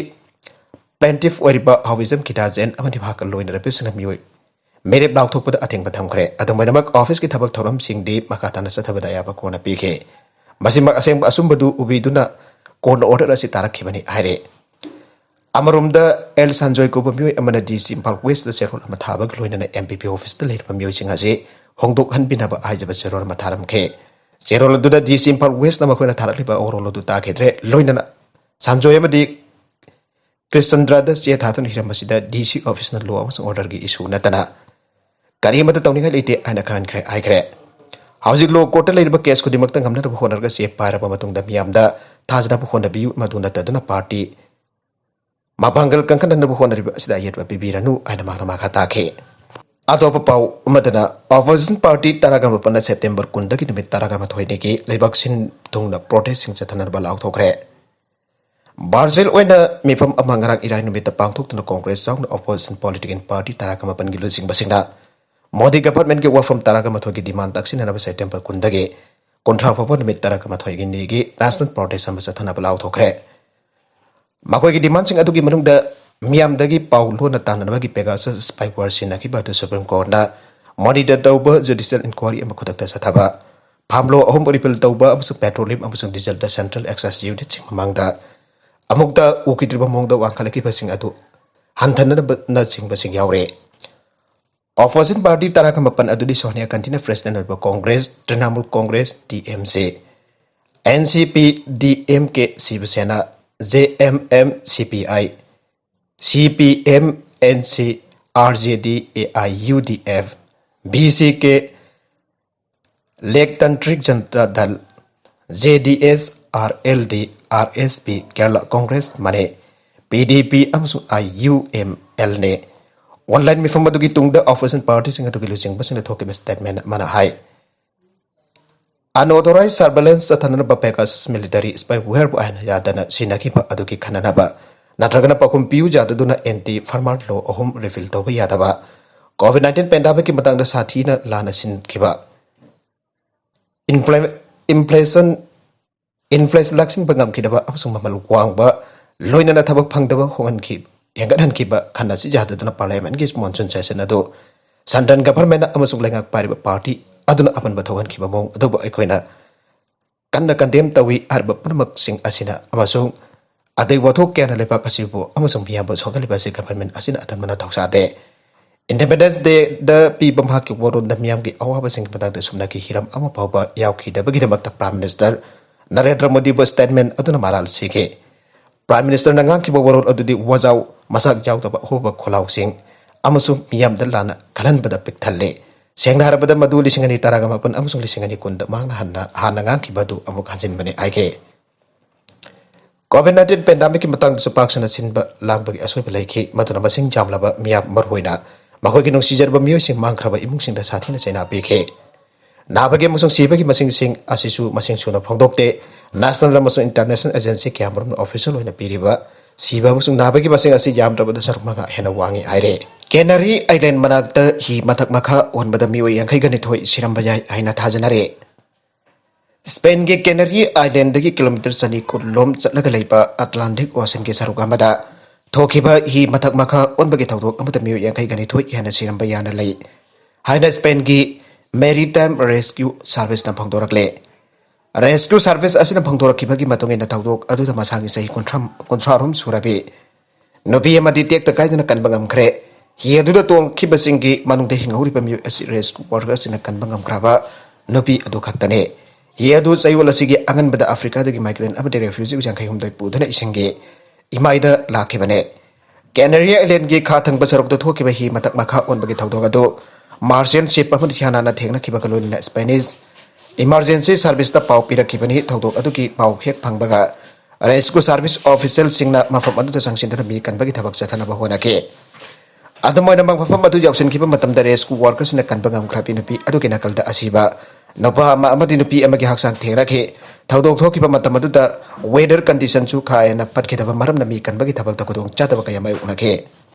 ꯄ꯭ꯂꯦꯟꯇꯤꯐ ꯑꯣꯏꯔꯤꯕ ꯍꯥꯎꯕꯤꯖꯝ ꯒꯤꯇꯥꯖꯦꯟ ꯑꯃꯗꯤ ꯃꯍꯥꯛꯀ ꯂꯣꯏꯅꯔꯕꯁꯤꯡꯅ ꯃꯤꯑꯣꯏ ꯃꯤꯔꯦꯞ ꯂꯥꯎꯊꯣꯛꯄꯗ ꯑꯊꯤꯡꯕ ꯊꯝꯈ꯭ꯔꯦ꯫ ꯑꯗꯨꯝ ꯑꯣꯏꯅꯃꯛ, ꯑꯣꯐꯤꯁꯀꯤ ꯊꯕꯛ ꯊꯧꯔꯝꯁꯤꯡꯗꯤ ꯃꯈꯥ ꯇꯥꯅ ꯆꯠꯊꯕꯗ ꯑꯌꯥꯕ ꯀꯣꯟꯅ ꯄꯤꯈꯤ꯫ ꯃꯁꯤꯃꯛ ꯑꯁꯦꯡꯕ ꯑꯆꯨꯝꯕꯗꯨ ꯎꯕꯤꯗꯨꯅ ꯀꯣꯔꯠꯅ ꯑꯣꯔꯗꯔ ꯑꯁꯤ ꯇꯥꯔꯛꯈꯤꯕꯅꯤ ꯍꯥꯏꯔꯦ꯫ ꯑꯃꯔꯣꯝꯗ, ꯑꯦꯜ ꯁꯟꯖꯣꯏ ꯀꯧꯕ ꯃꯤꯑꯣꯏ ꯑꯃꯅ ꯗꯤ ꯁꯤ ꯏꯝꯐꯥꯜ ꯋꯦꯁꯇ ꯆꯦꯔꯣꯜ ꯑꯃ ꯊꯥꯕꯒ ꯂꯣꯏꯅꯅ ꯑꯦꯝ ꯄꯤ ꯄꯤ ꯑꯣꯐꯤꯁꯇ ꯂꯩꯔꯤꯕ ꯃꯤꯑꯣꯏꯁꯤꯡ ꯑꯁꯤ ꯍꯣꯡꯗꯣꯛꯍꯟꯕꯤꯅꯕ ꯍꯥꯏꯖꯕ ꯆꯦꯔꯣꯜ ꯑꯃ ꯊꯥꯔꯝꯈꯤ꯫ ꯆꯦꯔꯣꯜ ꯑꯗꯨꯗ ꯗꯤ ꯁꯤ ꯏꯝꯐꯥꯜ ꯋꯦꯁꯅ ꯃꯈꯣꯏꯅ ꯊꯥꯔꯛꯂꯤꯕ ꯋꯥꯔꯣꯜ ꯑꯗꯨ ꯇꯥꯈꯤꯗ꯭ꯔꯦ꯫ ꯂꯣꯏꯅꯅ ꯁꯟꯖꯣꯏ ꯑꯃꯗꯤ ꯀ꯭ꯔꯤꯁꯆꯟꯗ꯭ꯔꯗ ꯆꯦ ꯊꯥꯗꯨꯅ ꯏꯔꯝꯕꯁꯤꯗ ꯗꯤ ꯁꯤ ꯑꯣꯐꯤꯁꯅ ꯂꯣ ꯑꯃꯁꯨꯡ ꯑꯣꯔꯗꯔꯒꯤ ꯏꯁꯨ ꯅꯠꯇꯅ ꯀꯔꯤꯃꯠꯇ ꯇꯧꯅꯤꯡꯉꯥꯏ ꯂꯩꯇꯦ ꯍꯥꯏꯅ ꯈꯟꯈ꯭ꯔꯦ ꯍꯥꯏꯈ꯭ꯔꯦ꯫ ꯍꯧꯖꯤꯛ ꯂꯣ ꯀꯣꯔꯠꯇ ꯂꯩꯔꯤꯕ ꯀꯦꯁ ꯈꯨꯗꯤꯡꯃꯛꯇ ꯉꯝꯅꯅꯕ ꯍꯣꯠꯅꯔꯒ ꯆꯦ ꯄꯥꯏꯔꯕ ꯃꯇꯨꯡꯗ ꯃꯤꯌꯥꯝꯗ ꯊꯥꯖꯅꯕ ꯍꯣꯠꯅꯕꯤꯌꯨ, ꯃꯗꯨ ꯅꯠꯇꯗꯨꯅ ꯄꯥꯔꯇꯤ ꯃꯄꯥꯡꯒꯜ ꯀꯟꯈꯠꯅꯅꯕ ꯍꯣꯠꯅꯔꯤꯕ ꯑꯁꯤꯗ ꯑꯌꯦꯠꯄ ꯄꯤꯕꯤꯔꯅꯨ ꯍꯥꯏꯅ ꯃꯍꯥꯛꯅ ꯃꯈꯥ ꯇꯥꯈꯤ꯫ ꯑꯇꯣꯞꯄ ꯄꯥꯎ ꯑꯃꯗꯅ, ꯑꯣꯄꯣꯖꯤꯁꯟ ꯄꯥꯔꯇꯤ ꯇꯔꯥꯒ ꯃꯥꯄꯟꯅ ꯁꯦꯞꯇꯦꯝꯕꯔ ꯀꯨꯟꯗꯒꯤ ꯅꯨꯃꯤꯠ ꯇꯔꯥꯒ ꯃꯥꯊꯣꯏꯅꯤꯒꯤ ꯂꯩꯕꯥꯛ ꯁꯤꯟ ꯊꯨꯡꯅ ꯄ꯭ꯔꯣꯇꯦꯁꯁꯤꯡ ꯆꯠꯊꯅꯕ ꯂꯥꯎꯊꯣꯛꯈ꯭ꯔꯦ꯫ ꯚꯔꯆꯨꯑꯦꯜ ꯑꯣꯏꯅ ꯃꯤꯐꯝ ꯑꯃ ꯉꯔꯥꯡ ꯏꯔꯥꯏ ꯅꯨꯃꯤꯠꯇ ꯄꯥꯡꯊꯣꯛꯇꯨꯅ ꯀꯣꯡꯒ꯭ꯔꯦꯁ ꯌꯥꯎꯅ ꯑꯣꯄꯣꯖꯤꯁꯟ ꯄꯣꯂꯤꯇꯤꯀꯦꯜ ꯄꯥꯔꯇꯤ ꯇꯔꯥꯒ ꯃꯥꯄꯟꯒꯤ ꯂꯨꯆꯤꯡꯕꯁꯤꯡꯅ ꯃꯣꯗꯤ ꯒꯚꯔꯟꯃꯦꯟꯠꯀꯤ ꯋꯥꯐꯝ ꯇꯔꯥꯒ ꯃꯥꯊꯣꯏꯒꯤ ꯗꯤꯃꯥꯟ ꯇꯛꯁꯤꯟꯅꯅꯕ ꯁꯦꯞꯇꯦꯝꯕꯔ ꯀꯨꯟꯗꯒꯤ ꯀꯨꯟꯊ꯭ꯔꯥ ꯐꯥꯎꯕ ꯅꯨꯃꯤꯠ ꯇꯔꯥꯒ ꯃꯥꯊꯣꯏꯒꯤ ꯅꯤꯒꯤ ꯔꯦꯁꯅꯦꯜ ꯄ꯭ꯔꯣꯇꯦꯁ ꯑꯃ ꯆꯠꯊꯅꯕ ꯂꯥꯎꯊꯣꯛꯈ꯭ꯔꯦ꯫ ꯃꯈꯣꯏꯒꯤ ꯗꯤꯃꯥꯟꯁꯤꯡ ꯑꯗꯨꯒꯤ ꯃꯅꯨꯡꯗ ꯃꯤꯌꯥꯝꯗꯒꯤ ꯄꯥꯎ ꯂꯣꯟꯅ ꯇꯥꯟꯅꯅꯕꯒꯤ ꯄꯦꯒꯥꯁꯁ ꯁ꯭ꯄꯥꯏꯋꯦꯌꯔ ꯁꯤꯖꯤꯟꯅꯈꯤꯕ ꯑꯗꯨ ꯁꯨꯄ꯭ꯔꯤꯝ ꯀꯣꯔꯠꯅ monitor ꯇꯧꯕ ꯖꯨꯗꯤꯁꯤꯌꯦꯜ ꯏꯟꯀ꯭ꯋꯥꯏꯔꯤ ꯑꯃ ꯈꯨꯗꯛꯇ ꯆꯠꯊꯕ, ꯐꯥꯝꯂꯣ ꯑꯍꯨꯝ ꯔꯤꯐꯤꯜ ꯇꯧꯕ ꯑꯃꯁꯨꯡ ꯄꯦꯇ꯭ꯔꯣꯂꯤꯌꯝ ꯑꯃꯁꯨꯡ ꯗꯤꯖꯜꯗ ꯁꯦꯟꯇ꯭ꯔꯦꯜ ꯑꯦꯛꯁꯥꯏꯁ ꯌꯨꯅꯤꯠꯁꯤꯡ ꯃꯃꯥꯡꯗ ꯑꯃꯨꯛꯇ ꯎꯈꯤꯗ꯭ꯔꯤꯕ ꯃꯑꯣꯡꯗ ꯋꯥꯡꯈꯠꯂꯛꯈꯤꯕꯁꯤꯡ ꯑꯗꯨ ꯍꯟꯊꯅꯅꯕꯅꯆꯤꯡꯕꯁꯤꯡ ꯌꯥꯎꯔꯦ꯫ ꯑꯣꯄꯣꯖꯤꯁꯟ ꯄꯥꯔꯇꯤ ꯇꯔꯥꯒ ꯃꯥꯄꯟ ꯑꯗꯨꯗꯤ ꯁꯣꯅꯤꯌꯥ ꯒꯥꯟꯙꯤꯅ ꯄ꯭ꯔꯦꯁꯤꯗꯦꯟ ꯑꯣꯏꯕ Congress, Trinamool Congress, T M C, N C P, D M ꯀꯦ, ꯁꯤꯕ ꯁꯦꯅꯥ, ꯖꯦ ꯑꯦꯝ ꯑꯦꯝ, ꯁꯤ P I, C P M, N C, R J D, A I U D F, V C K, Loktantrik Janata Dal, J D S, R L D, R S P, Kerala Congress, ꯃꯅꯦ, ꯄꯤ ꯗꯤ ꯄꯤ ꯑꯃꯁꯨꯡ ꯑꯥꯏ ꯌꯨ ꯑꯦꯝ ꯑꯦꯜꯅꯦ꯫ ꯑꯣꯟꯂꯥꯏꯟ ꯃꯤꯐꯝ ꯑꯗꯨꯒꯤ ꯇꯨꯡꯗ ꯑꯣꯄꯣꯖꯤꯁꯟ ꯄꯥꯔꯇꯤꯁꯤꯡ ꯑꯗꯨꯒꯤ ꯂꯨꯆꯤꯡꯕꯁꯤꯡꯅ ꯊꯣꯛꯈꯤꯕ ꯁ꯭ꯇꯦꯠꯃꯦꯟ ꯑꯃꯅ ꯍꯥꯏ, unauthorized surveillance ꯆꯠꯊꯅꯅꯕ ꯄꯦꯒꯥꯁꯁ ꯃꯤꯂꯤꯇꯔꯤ ꯁ꯭ꯄꯥꯏꯋꯦꯌꯔꯕꯨ ꯑꯥꯏꯟ ꯌꯥꯗꯅ ꯁꯤꯖꯤꯟꯅꯈꯤꯕ ꯑꯗꯨꯒꯤ ꯈꯟꯅꯅꯕ ꯅꯠꯇ꯭ꯔꯒꯅ ꯄꯥꯎꯈꯨꯝ ꯄꯤꯌꯨ ꯌꯥꯗꯗꯨꯅ ꯑꯦꯟꯇꯤ ꯐꯥꯔꯃꯥꯔ ꯂꯣ ꯑꯍꯨꯝ ꯔꯤꯄꯤꯜ ꯇꯧꯕ ꯌꯥꯗꯕ, ꯀꯣꯚꯤꯗ ꯅꯥꯏꯟꯇꯤꯟ ꯄꯦꯟꯗꯥꯃꯤꯛꯀꯤ ꯃꯇꯥꯡꯗ ꯁꯥꯊꯤꯅ ꯂꯥꯟꯅ ꯁꯤꯟꯈꯤꯕ, ꯏꯟꯐ꯭ꯂꯦ-, ꯏꯟꯐ꯭ꯂꯦꯁꯟ, ꯏꯟꯐ꯭ꯂꯦꯁꯟ ꯂꯥꯛꯁꯤꯟꯕ ꯉꯝꯈꯤꯗꯕ ꯑꯃꯁꯨꯡ ꯃꯃꯜ ꯋꯥꯡꯕ, ꯂꯣꯏꯅꯅ ꯊꯕꯛ ꯐꯪꯗꯕ ꯍꯣꯡꯍꯟꯈꯤ-, ꯍꯦꯟꯒꯠꯍꯟꯈꯤꯕ ꯈꯟꯅ ꯁꯤ ꯌꯥꯗꯗꯨꯅ ꯄꯥꯔꯂꯤꯌꯥꯃꯦꯟꯒꯤ ꯃꯣꯟꯁꯨꯟ ꯁꯦꯁꯟ ꯑꯗꯨ ꯁꯦꯟꯇ꯭ꯔꯦꯜ ꯒꯚꯔꯟꯃꯦꯟꯠ ꯑꯃꯁꯨꯡ ꯂꯩꯉꯥꯛ ꯄꯥꯏꯔꯤꯕ ꯄꯥꯔꯇꯤ ꯑꯗꯨꯅ ꯑꯄꯟꯕ ꯊꯣꯛꯍꯟꯈꯤꯕ ꯃꯑꯣꯡ ꯑꯗꯨꯕꯨ ꯑꯩꯈꯣꯏꯅ ꯀꯟꯅ ꯀꯟꯗꯦꯝ ꯇꯧꯏ꯫ ꯍꯥꯏꯔꯤꯕ ꯄꯨꯝꯅꯃꯛꯁꯤꯡ ꯑꯁꯤꯅ ꯑꯃꯁꯨꯡ ꯑꯇꯩ ꯋꯥꯊꯣꯛ ꯀꯌꯥꯅ ꯂꯩꯕꯥꯛ ꯑꯁꯤꯕꯨ ꯑꯃꯁꯨꯡ ꯃꯤꯌꯥꯝꯕꯨ ꯁꯣꯛꯍꯜꯂꯤꯕ ꯑꯁꯤ ꯒꯚꯔꯟꯃꯦꯟꯠ ꯑꯁꯤꯅ ꯑꯇꯟꯕꯅ ꯊꯧꯁꯥꯗꯦ꯫ ꯏꯟꯗꯤꯄꯦꯟꯗꯦꯟꯁ ꯗꯦꯗ ꯄꯤꯕ ꯃꯍꯥꯛꯀꯤ ꯋꯥꯔꯣꯜꯗ ꯃꯤꯌꯥꯝꯒꯤ ꯑꯋꯥꯕꯁꯤꯡꯒꯤ ꯃꯇꯥꯡꯗ ꯁꯨꯝꯅꯒꯤ ꯍꯤꯔꯝ ꯑꯃ ꯐꯥꯎꯕ ꯌꯥꯎꯈꯤꯗꯕꯒꯤꯗꯃꯛꯇ ꯄ꯭ꯔꯥꯏꯝ ꯃꯤꯅꯤꯁꯇꯔ ꯅꯔꯦꯟꯗ꯭ꯔ ꯃꯣꯗꯤꯕꯨ ꯁ꯭ꯇꯦꯠꯃꯦꯟꯠ ꯑꯗꯨꯅ ꯃꯔꯥꯜ ꯁꯤꯈꯤ꯫ ꯄ꯭ꯔꯥꯏꯝ ꯃꯤꯅꯤꯁꯇꯔꯅ ꯉꯥꯡꯈꯤꯕ ꯋꯥꯔꯣꯜ ꯑꯗꯨꯗꯤ ꯋꯥꯖꯥꯎ, ꯃꯁꯛ ꯌꯥꯎꯗꯕ ꯑꯍꯣꯕ ꯈꯣꯜꯂꯥꯎꯁꯤꯡ ꯑꯃꯁꯨꯡ ꯃꯤꯌꯥꯝꯗ ꯂꯥꯟꯅ ꯈꯜꯍꯟꯕꯗ ꯄꯤꯛ ꯊꯜꯂꯦ꯫ ꯁꯦꯡꯅ ꯍꯥꯏꯔꯕꯗ, ꯃꯗꯨ ꯂꯤꯁꯤꯡ ꯑꯅꯤ ꯇꯔꯥꯒ ꯃꯥꯄꯟ ꯑꯃꯁꯨꯡ ꯂꯤꯁꯤꯡ ꯑꯅꯤ ꯀꯨꯟꯗ ꯃꯍꯥꯛꯅ ꯍꯟꯅ, ꯍꯥꯟꯅ ꯉꯥꯡꯈꯤꯕ ꯑꯗꯨ ꯑꯃꯨꯛ ꯍꯟꯖꯤꯟꯕꯅꯤ ꯍꯥꯏꯈꯤ꯫ ꯀꯣꯚꯤꯗ ꯅꯥꯏꯟꯇꯤꯟ ꯄꯦꯟꯗꯥꯃꯤꯛꯀꯤ ꯃꯇꯥꯡꯗꯁꯨ ꯄꯥꯛ ꯁꯟꯅ ꯁꯤꯟꯕ ꯂꯥꯡꯕꯒꯤ ꯑꯁꯣꯏꯕ ꯂꯩꯈꯤ, ꯃꯗꯨꯅ ꯃꯁꯤꯡ ꯌꯥꯝꯂꯕ ꯃꯤꯌꯥꯝ, ꯃꯔꯨꯑꯣꯏꯅ ꯃꯈꯣꯏꯒꯤ ꯅꯨꯡꯁꯤꯖꯔꯕ ꯃꯤꯑꯣꯏꯁꯤꯡ ꯃꯥꯡꯈ꯭ꯔꯕ ꯏꯃꯨꯡꯁꯤꯡꯗ ꯁꯥꯊꯤꯅ ꯆꯩꯅꯥ ꯄꯤꯈꯤ꯫ ꯅꯥꯕꯒꯤ ꯑꯃꯁꯨꯡ ꯁꯤꯕꯒꯤ ꯃꯁꯤꯡꯁꯤꯡ ꯑꯁꯤꯁꯨ ꯃꯁꯤꯡ ꯁꯨꯅ ꯐꯣꯡꯗꯣꯛꯇꯦ꯫ ꯅꯦꯁꯅꯦꯜ ꯑꯃꯁꯨꯡ ꯏꯟꯇꯔꯅꯦꯁꯅꯦꯜ ꯑꯦꯖꯦꯟꯁꯤ ꯀꯌꯥꯃꯔꯨꯝꯅ ꯑꯣꯐꯤꯁꯤꯌꯦꯜ ꯑꯣꯏꯅ ꯄꯤꯔꯤꯕ ꯁꯤꯕ ꯑꯃꯁꯨꯡ ꯅꯥꯕꯒꯤ ꯃꯁꯤꯡ ꯑꯁꯤ ꯌꯥꯝꯗ꯭ꯔꯕꯗ ꯁꯔꯨꯛ ꯃꯉꯥ ꯍꯦꯟꯅ ꯋꯥꯡꯏ ꯍꯥꯏꯔꯦ꯫ ꯀꯦꯅꯔꯤ ꯑꯥꯏꯂꯦꯟ ꯃꯅꯥꯛꯇ ꯍꯤ ꯃꯊꯛ ꯃꯈꯥ ꯑꯣꯟꯕꯗ ꯃꯤꯑꯣꯏ ꯌꯥꯡꯈꯩꯒ ꯅꯤꯊꯣꯏ ꯁꯤꯔꯝꯕ ꯌꯥꯏ ꯍꯥꯏꯅ ꯊꯥꯖꯅꯔꯦ꯫ ꯁ꯭ꯄꯦꯟꯒꯤ ꯀꯦꯅꯔꯤ ꯑꯥꯏꯂꯦꯟꯗꯒꯤ ꯀꯤꯂꯣꯃꯤꯇꯔ ꯆꯅꯤ ꯀꯨꯟ ꯂꯣꯝ ꯆꯠꯂꯒ ꯂꯩꯕ ꯑꯦꯠꯂꯥꯟꯇꯤꯛ ꯑꯣꯁꯤꯟꯒꯤ ꯁꯔꯨꯛ ꯑꯃꯗ ꯊꯣꯛꯈꯤꯕ ꯍꯤ ꯃꯊꯛ ꯃꯈꯥ ꯑꯣꯟꯕꯒꯤ ꯊꯧꯗꯣꯛ ꯑꯃꯗ ꯃꯤꯑꯣꯏ ꯌꯥꯡꯈꯩꯒ ꯅꯤꯊꯣꯏ ꯍꯦꯟꯅ ꯁꯤꯔꯝꯕ ꯌꯥꯅ ꯂꯩ꯫ ꯍꯥꯏꯅ ꯁ꯭ꯄꯦꯟꯒꯤ Maritime Rescue Service ꯅ ꯐꯣꯡꯗꯣꯔꯛꯂꯦ꯫ Rescue Service ꯑꯁꯤꯅ ꯐꯣꯡꯗꯣꯔꯛꯈꯤꯕꯒꯤ ꯃꯇꯨꯡ ꯏꯟꯅ, ꯊꯧꯗꯣꯛ ꯑꯗꯨꯗ ꯃꯁꯥꯒꯤ ꯆꯍꯤ ꯀꯨꯟꯊ꯭ꯔꯥ, ꯀꯨꯟꯊ꯭ꯔꯥ ꯑꯍꯨꯝ ꯁꯨꯔꯕꯤ ꯅꯨꯄꯤ ꯑꯃꯗꯤ ꯇꯦꯛꯇ ꯀꯥꯏꯗꯅ ꯀꯟꯕ ꯉꯝꯈ꯭ꯔꯦ꯫ ꯍꯤ ꯑꯗꯨꯗ ꯇꯣꯡꯈꯤꯕꯁꯤꯡꯒꯤ ꯃꯅꯨꯡꯗ ꯍꯤꯡꯍꯧꯔꯤꯕ ꯃꯤꯑꯣꯏ ꯑꯁꯤ rescue worker ꯁꯤꯡꯅ ꯀꯟꯕ ꯉꯝꯈ꯭ꯔꯕ ꯅꯨꯄꯤ ꯑꯗꯨ ꯈꯛꯇꯅꯤ꯫ ꯍꯤ ꯑꯗꯨ ꯆꯌꯣꯜ ꯑꯁꯤꯒꯤ ꯑꯉꯟꯕꯗ ꯑꯐ꯭ꯔꯤꯀꯥꯗꯒꯤ migrant ꯑꯃꯗꯤ refugee ꯌꯥꯡꯈꯩ ꯍꯨꯝꯗꯣꯏ ꯄꯨꯗꯨꯅ ꯏꯁꯤꯡꯒꯤ ꯏꯃꯥꯏꯗ ꯂꯥꯛꯈꯤꯕꯅꯦ꯫ Canary Island ꯒꯤ ꯈꯥ ꯊꯪꯕ ꯁꯔꯨꯛꯇ ꯊꯣꯛꯈꯤꯕ ꯍꯤ ꯃꯊꯛ ꯃꯈꯥ ꯑꯣꯟꯕꯒꯤ ꯊꯧꯗꯣꯛ ꯑꯗꯨ merchant ship ꯑꯃꯗ ꯍꯤꯌꯥꯅꯥꯅ ꯊꯦꯡꯅꯈꯤꯕꯒ ꯂꯣꯏꯅꯅ Spanish Emergency Service ꯇ ꯄꯥꯎ ꯄꯤꯔꯛꯈꯤꯕꯅꯤ꯫ ꯊꯧꯗꯣꯛ ꯑꯗꯨꯒꯤ ꯄꯥꯎ ꯍꯦꯛ ꯐꯪꯕꯒ rescue service official ꯁꯤꯡꯅ ꯃꯐꯝ ꯑꯗꯨꯗ ꯆꯪꯁꯤꯟꯗꯨꯅ ꯃꯤ ꯀꯟꯕꯒꯤ ꯊꯕꯛ ꯆꯠꯊꯅꯕ ꯍꯣꯠꯅꯈꯤ꯫ ꯑꯗꯨꯝ ꯑꯣꯏꯅꯃꯛ, ꯃꯐꯝ ꯑꯗꯨ ꯌꯧꯁꯤꯟꯈꯤꯕ ꯃꯇꯝꯗ rescue worker ꯁꯤꯡꯅ ꯀꯟꯕ ꯉꯝꯈ꯭ꯔꯕꯤ ꯅꯨꯄꯤ ꯑꯗꯨꯒꯤ ꯅꯥꯀꯜꯗ ꯑꯁꯤꯕ ꯅꯨꯄꯥ ꯑꯃ ꯑꯃꯗꯤ ꯅꯨꯄꯤ ꯑꯃꯒꯤ ꯍꯛꯆꯥꯡ ꯊꯦꯡꯅꯈꯤ꯫ ꯊꯧꯗꯣꯛ ꯊꯣꯛꯈꯤꯕ ꯃꯇꯝ ꯑꯗꯨꯗ weather condition ꯁꯨ ꯀꯥ ꯍꯦꯟꯅ ꯐꯠꯈꯤꯗꯕ ꯃꯔꯝꯅ ꯃꯤ ꯀꯟꯕꯒꯤ ꯊꯕꯛꯇ ꯈꯨꯗꯣꯡꯆꯥꯗꯕ ꯀꯌꯥ ꯃꯥꯌꯣꯛꯅꯈꯤ꯫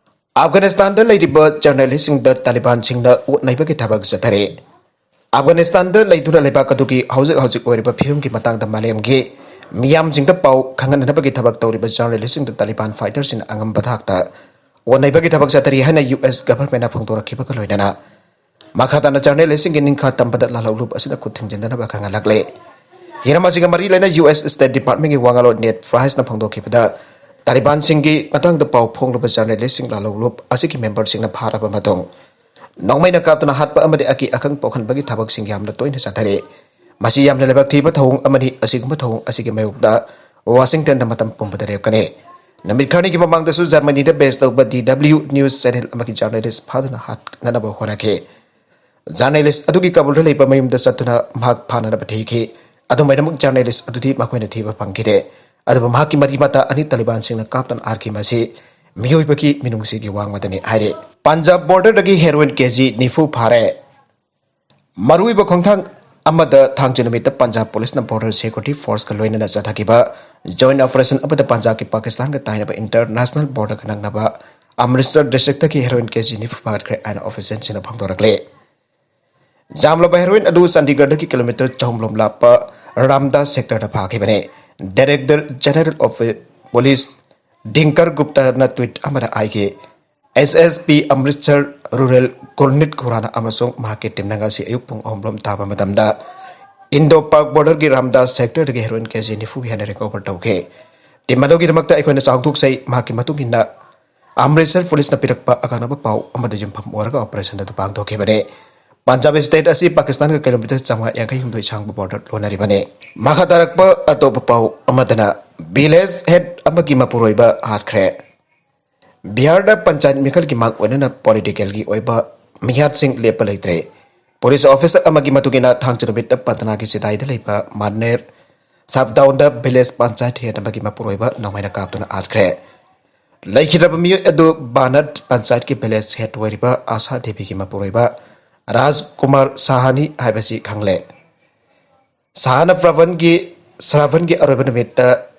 ꯑꯐꯒꯥꯅꯤꯁꯇꯥꯟꯗ ꯂꯩꯔꯤꯕ journalist ꯁꯤꯡꯗ ꯇꯥꯂꯤꯕꯥꯟꯁꯤꯡꯅ ꯑꯣꯠ ꯅꯩꯕꯒꯤ ꯊꯕꯛ ꯆꯠꯊꯔꯤ꯫ ꯑꯐꯒꯥꯅꯤꯁꯇꯥꯟꯗ ꯂꯩꯗꯨꯅ ꯂꯩꯕꯥꯛ ꯑꯗꯨꯒꯤ ꯍꯧꯖꯤꯛ ꯍꯧꯖꯤꯛ ꯑꯣꯏꯔꯤꯕ ꯐꯤꯕꯝꯒꯤ ꯃꯇꯥꯡꯗ ꯃꯥꯂꯦꯝꯒꯤ ꯃꯤꯌꯥꯝꯁꯤꯡꯗ ꯄꯥꯎ ꯈꯪꯍꯟꯅꯕꯒꯤ ꯊꯕꯛ ꯇꯧꯔꯤꯕ journalist ꯁꯤꯡꯗ ꯇꯥꯂꯤꯕꯥꯟ fighter ꯁꯤꯡꯅ ꯑꯉꯝꯕ ꯊꯥꯛꯇ ꯑꯣꯠ ꯅꯩꯕꯒꯤ ꯊꯕꯛ ꯆꯠꯊꯔꯤ ꯍꯥꯏꯅ U S government ꯅ ꯐꯣꯡꯗꯣꯔꯛꯈꯤꯕꯒ ꯂꯣꯏꯅꯅ ꯃꯈꯥ ꯇꯥꯅ journalist ꯁꯤꯡꯒꯤ ꯅꯤꯡꯈꯥ ꯇꯝꯕꯗ ꯂꯥꯜꯍꯧꯂꯨꯞ ꯑꯁꯤꯅ ꯈꯨꯠ ꯊꯤꯡꯖꯤꯟꯗꯅꯕ ꯈꯪꯍꯜꯂꯛꯂꯦ꯫ ꯍꯤꯔꯝ ꯑꯁꯤꯒ ꯃꯔꯤ ꯂꯩꯅ U S State Department ꯀꯤ ꯋꯥꯉꯥꯡꯂꯣꯏ ꯅꯦꯗ ꯄ꯭ꯔꯥꯏꯁꯅ ꯐꯣꯡꯗꯣꯛꯈꯤꯕꯗ, ꯇꯥꯂꯤꯕꯥꯟꯁꯤꯡꯒꯤ ꯃꯇꯥꯡꯗ ꯄꯥꯎ ꯐꯣꯡꯂꯨꯕ journalist ꯁꯤꯡ ꯂꯥꯜꯍꯧꯂꯨꯞ ꯑꯁꯤꯒꯤ member ꯁꯤꯡꯅ ꯐꯥꯔꯕ ꯃꯇꯨꯡ, ꯅꯣꯡꯃꯩꯅ ꯀꯥꯞꯇꯨꯅ ꯍꯥꯠꯄ ꯑꯃꯗꯤ ꯑꯀꯤ ꯑꯈꯪ ꯄꯣꯛꯍꯟꯕꯒꯤ ꯊꯕꯛꯁꯤꯡ ꯌꯥꯝꯅ ꯇꯣꯏꯅ ꯆꯠꯊꯔꯤ꯫ ꯃꯁꯤ ꯌꯥꯝꯅ ꯂꯥꯏꯕꯛ ꯊꯤꯕ ꯊꯧꯑꯣꯡ ꯑꯃꯅꯤ꯫ ꯑꯁꯤꯒꯨꯝꯕ ꯊꯧꯑꯣꯡ ꯑꯁꯤꯒꯤ ꯃꯥꯌꯣꯛꯇ ꯋꯥꯁꯤꯡꯇꯟꯗ ꯃꯇꯝ ꯄꯨꯝꯕꯗ ꯂꯦꯞꯀꯅꯤ꯫ ꯅꯨꯃꯤꯠ ꯈꯔꯅꯤꯒꯤ ꯃꯃꯥꯡꯗꯁꯨ ꯖꯔꯃꯅꯤꯗ base ꯇꯧꯕ D W News channel ꯑꯃꯒꯤ journalist ꯐꯥꯗꯨꯅ ꯍꯥꯠꯅꯅꯕ ꯍꯣꯠꯅꯈꯤ꯫ Journalist ꯑꯗꯨꯒꯤ ꯀꯥꯕꯨꯜꯗ ꯂꯩꯕ ꯃꯌꯨꯝꯗ ꯆꯠꯇꯨꯅ ꯃꯍꯥꯛ ꯐꯥꯅꯅꯕ ꯊꯤꯈꯤ꯫ ꯑꯗꯨꯝ ꯑꯣꯏꯅꯃꯛ, journalist ꯑꯗꯨꯗꯤ ꯃꯈꯣꯏꯅ ꯊꯤꯕ ꯐꯪꯈꯤꯗꯦ꯫ ꯑꯗꯨꯕꯨ ꯃꯍꯥꯛꯀꯤ ꯃꯔꯤ ꯃꯇꯥ ꯑꯅꯤ ꯇꯥꯂꯤꯕꯥꯟꯁꯤꯡꯅ ꯀꯥꯞꯇꯨꯅ ꯍꯥꯠꯈꯤ꯫ ꯃꯁꯤ ꯃꯤꯑꯣꯏꯕꯒꯤ ꯃꯤꯅꯨꯡꯁꯤꯒꯤ ꯋꯥꯡꯃꯗꯅꯤ ꯍꯥꯏꯔꯤ꯫ ꯄꯟꯖꯥꯕ border ꯗꯒꯤ heroin K G ꯅꯤꯐꯨ ꯐꯥꯔꯦ꯫ ꯃꯔꯨꯑꯣꯏꯕ ꯈꯣꯡꯊꯥꯡ ꯑꯃꯗ, ꯊꯥꯡꯖ ꯅꯨꯃꯤꯠꯇ ꯄꯟꯖꯥꯕ police ꯅ border security force ꯀ ꯂꯣꯏꯅꯅ ꯆꯠꯊꯈꯤꯕ joint operation ꯑꯃꯗ ꯄꯟꯖꯥꯕꯀꯤ ꯄꯥꯀꯤꯁꯇꯥꯟꯒ ꯇꯥꯏꯅꯕ international border ꯒ ꯅꯛꯅꯕ ꯑꯃ꯭ꯔꯤꯠꯁꯔ district ꯇꯒꯤ heroin K G ꯅꯤꯐꯨ ꯐꯥꯒꯠꯈ꯭ꯔꯦ ꯍꯥꯏꯅ official ꯁꯤꯡꯅ ꯐꯣꯡꯗꯣꯔꯛꯂꯦ꯫ ꯖꯥꯝꯂꯕ heroin ꯑꯗꯨ ꯆꯥꯟꯗꯤꯒꯔꯗꯒꯤ kilometre ꯆꯍꯨꯝ ꯂꯣꯝ ꯂꯥꯞꯄ Ramdas sector the ꯐꯥꯈꯤꯕꯅꯤ꯫ Director General of Police ꯗꯤꯡꯀꯔ ꯒꯨꯞꯇꯥꯅ tweet ꯑꯃꯗ ꯍꯥꯏꯈꯤ, ꯑꯦꯁ S P Amritsar rural ꯒꯨꯔꯅꯤꯠ Khurrana ꯑꯃꯁꯨꯡ ꯃꯍꯥꯛꯀꯤ ꯇꯤꯝꯅ ꯉꯁꯤ ꯑꯌꯨꯛ ꯄꯨꯡ ꯑꯍꯨꯝ ꯂꯣꯝ ꯇꯥꯕ ꯃꯇꯝꯗ ꯏꯟꯗꯣ ꯄꯥꯛ ꯕꯣꯔꯗꯔꯒꯤ ꯔꯥꯝꯗꯥꯁ ꯁꯦꯛꯇꯔꯗꯒꯤ ꯍꯦꯔꯣꯏꯟ ꯀꯦ ꯖꯤ ꯅꯤꯐꯨꯒꯤ ꯍꯦꯟꯅ ꯔꯤꯀꯣꯚꯔ ꯇꯧꯈꯤ꯫ ꯇꯤꯝ ꯑꯗꯨꯒꯤꯗꯃꯛꯇ ꯑꯩꯈꯣꯏꯅ ꯆꯥꯎꯊꯣꯛꯆꯩ꯫ ꯃꯍꯥꯛꯀꯤ ꯃꯇꯨꯡ ꯏꯟꯅ ꯑꯃ꯭ꯔꯤꯠꯁꯔ ꯄꯨꯂꯤꯁꯅ ꯄꯤꯔꯛꯄ ꯑꯀꯛꯅꯕ ꯄꯥꯎ ꯑꯃꯗ ꯌꯨꯝꯐꯝ ꯑꯣꯏꯔꯒ ꯑꯣꯄꯔꯦꯁꯟ ꯑꯗꯨ ꯄꯥꯡꯊꯣꯛꯈꯤꯕꯅꯤ꯫ ꯄꯟꯖꯥꯕ ꯁ꯭ꯇꯦꯠ ꯑꯁꯤ ꯄꯥꯀꯤꯁꯇꯥꯟꯒ ꯀꯤꯂꯣꯃꯤꯇꯔ ꯆꯥꯝꯃꯉꯥ ꯌꯥꯡꯈꯩ ꯍꯨꯝꯗꯣꯏ ꯁꯥꯡꯕ ꯕꯣꯔꯗꯔ ꯂꯣꯟꯅꯔꯤꯕꯅꯤ꯫ ꯃꯈꯥ ꯇꯥꯔꯛꯄ ꯑꯇꯣꯞꯄ ꯄꯥꯎ ꯑꯃꯗꯅ ꯚꯤꯂꯦꯖ ꯍꯦꯗ ꯑꯃꯒꯤ ꯃꯄꯨꯔꯣꯏꯕ ꯍꯥꯠꯈ꯭ꯔꯦ꯫ ꯕꯤꯍꯥꯔꯗ ꯄꯟꯆꯥꯌꯠ ꯃꯤꯈꯜꯒꯤ ꯃꯥꯡ ꯑꯣꯏꯅꯅ ꯄꯣꯂꯤꯇꯤꯀꯦꯜꯒꯤ ꯑꯣꯏꯕ ꯃꯤꯍꯥꯠꯁꯤꯡ ꯂꯦꯞꯄ ꯂꯩꯇ꯭ꯔꯦ꯫ ꯄꯨꯂꯤꯁ ꯑꯣꯐꯤꯁꯔ ꯑꯃꯒꯤ ꯃꯇꯨꯡ ꯏꯟꯅ, ꯊꯥꯡꯖ ꯅꯨꯃꯤꯠꯇ ꯄꯇꯅꯥꯒꯤ ꯆꯤꯗꯥꯏꯗ ꯂꯩꯕ ꯃꯥꯅꯦꯔ ꯁꯕꯗꯥꯎꯟꯗ ꯚꯤꯂꯦꯖ ꯄꯟꯆꯥꯌꯠ ꯍꯦꯗ ꯑꯃꯒꯤ ꯃꯄꯨꯔꯣꯏꯕ ꯅꯣꯡꯃꯩꯅ ꯀꯥꯞꯇꯨꯅ ꯍꯥꯠꯈ꯭ꯔꯦ꯫ ꯂꯩꯈꯤꯗ꯭ꯔꯕ ꯃꯤꯑꯣꯏ ꯑꯗꯨ ꯕꯥꯅꯠ ꯄꯟꯆꯥꯌꯠꯀꯤ ꯚꯤꯂꯦꯖ ꯍꯦꯗ ꯑꯣꯏꯔꯤꯕ ꯑꯥꯁꯥ ꯗꯦꯕꯤꯒꯤ ꯃꯄꯨꯔꯣꯏꯕ ꯔꯥꯖ ꯀꯨꯃꯥꯔ ꯁꯥꯍꯥꯅꯤ ꯍꯥꯏꯕꯁꯤ ꯈꯪꯂꯦ꯫ ꯁꯥꯍꯥꯅ ꯄ꯭ꯔꯕꯟꯒꯤ, ꯁ꯭ꯔꯥꯕꯟꯒꯤ ꯑꯔꯣꯏꯕ ꯅꯨꯃꯤꯠꯇ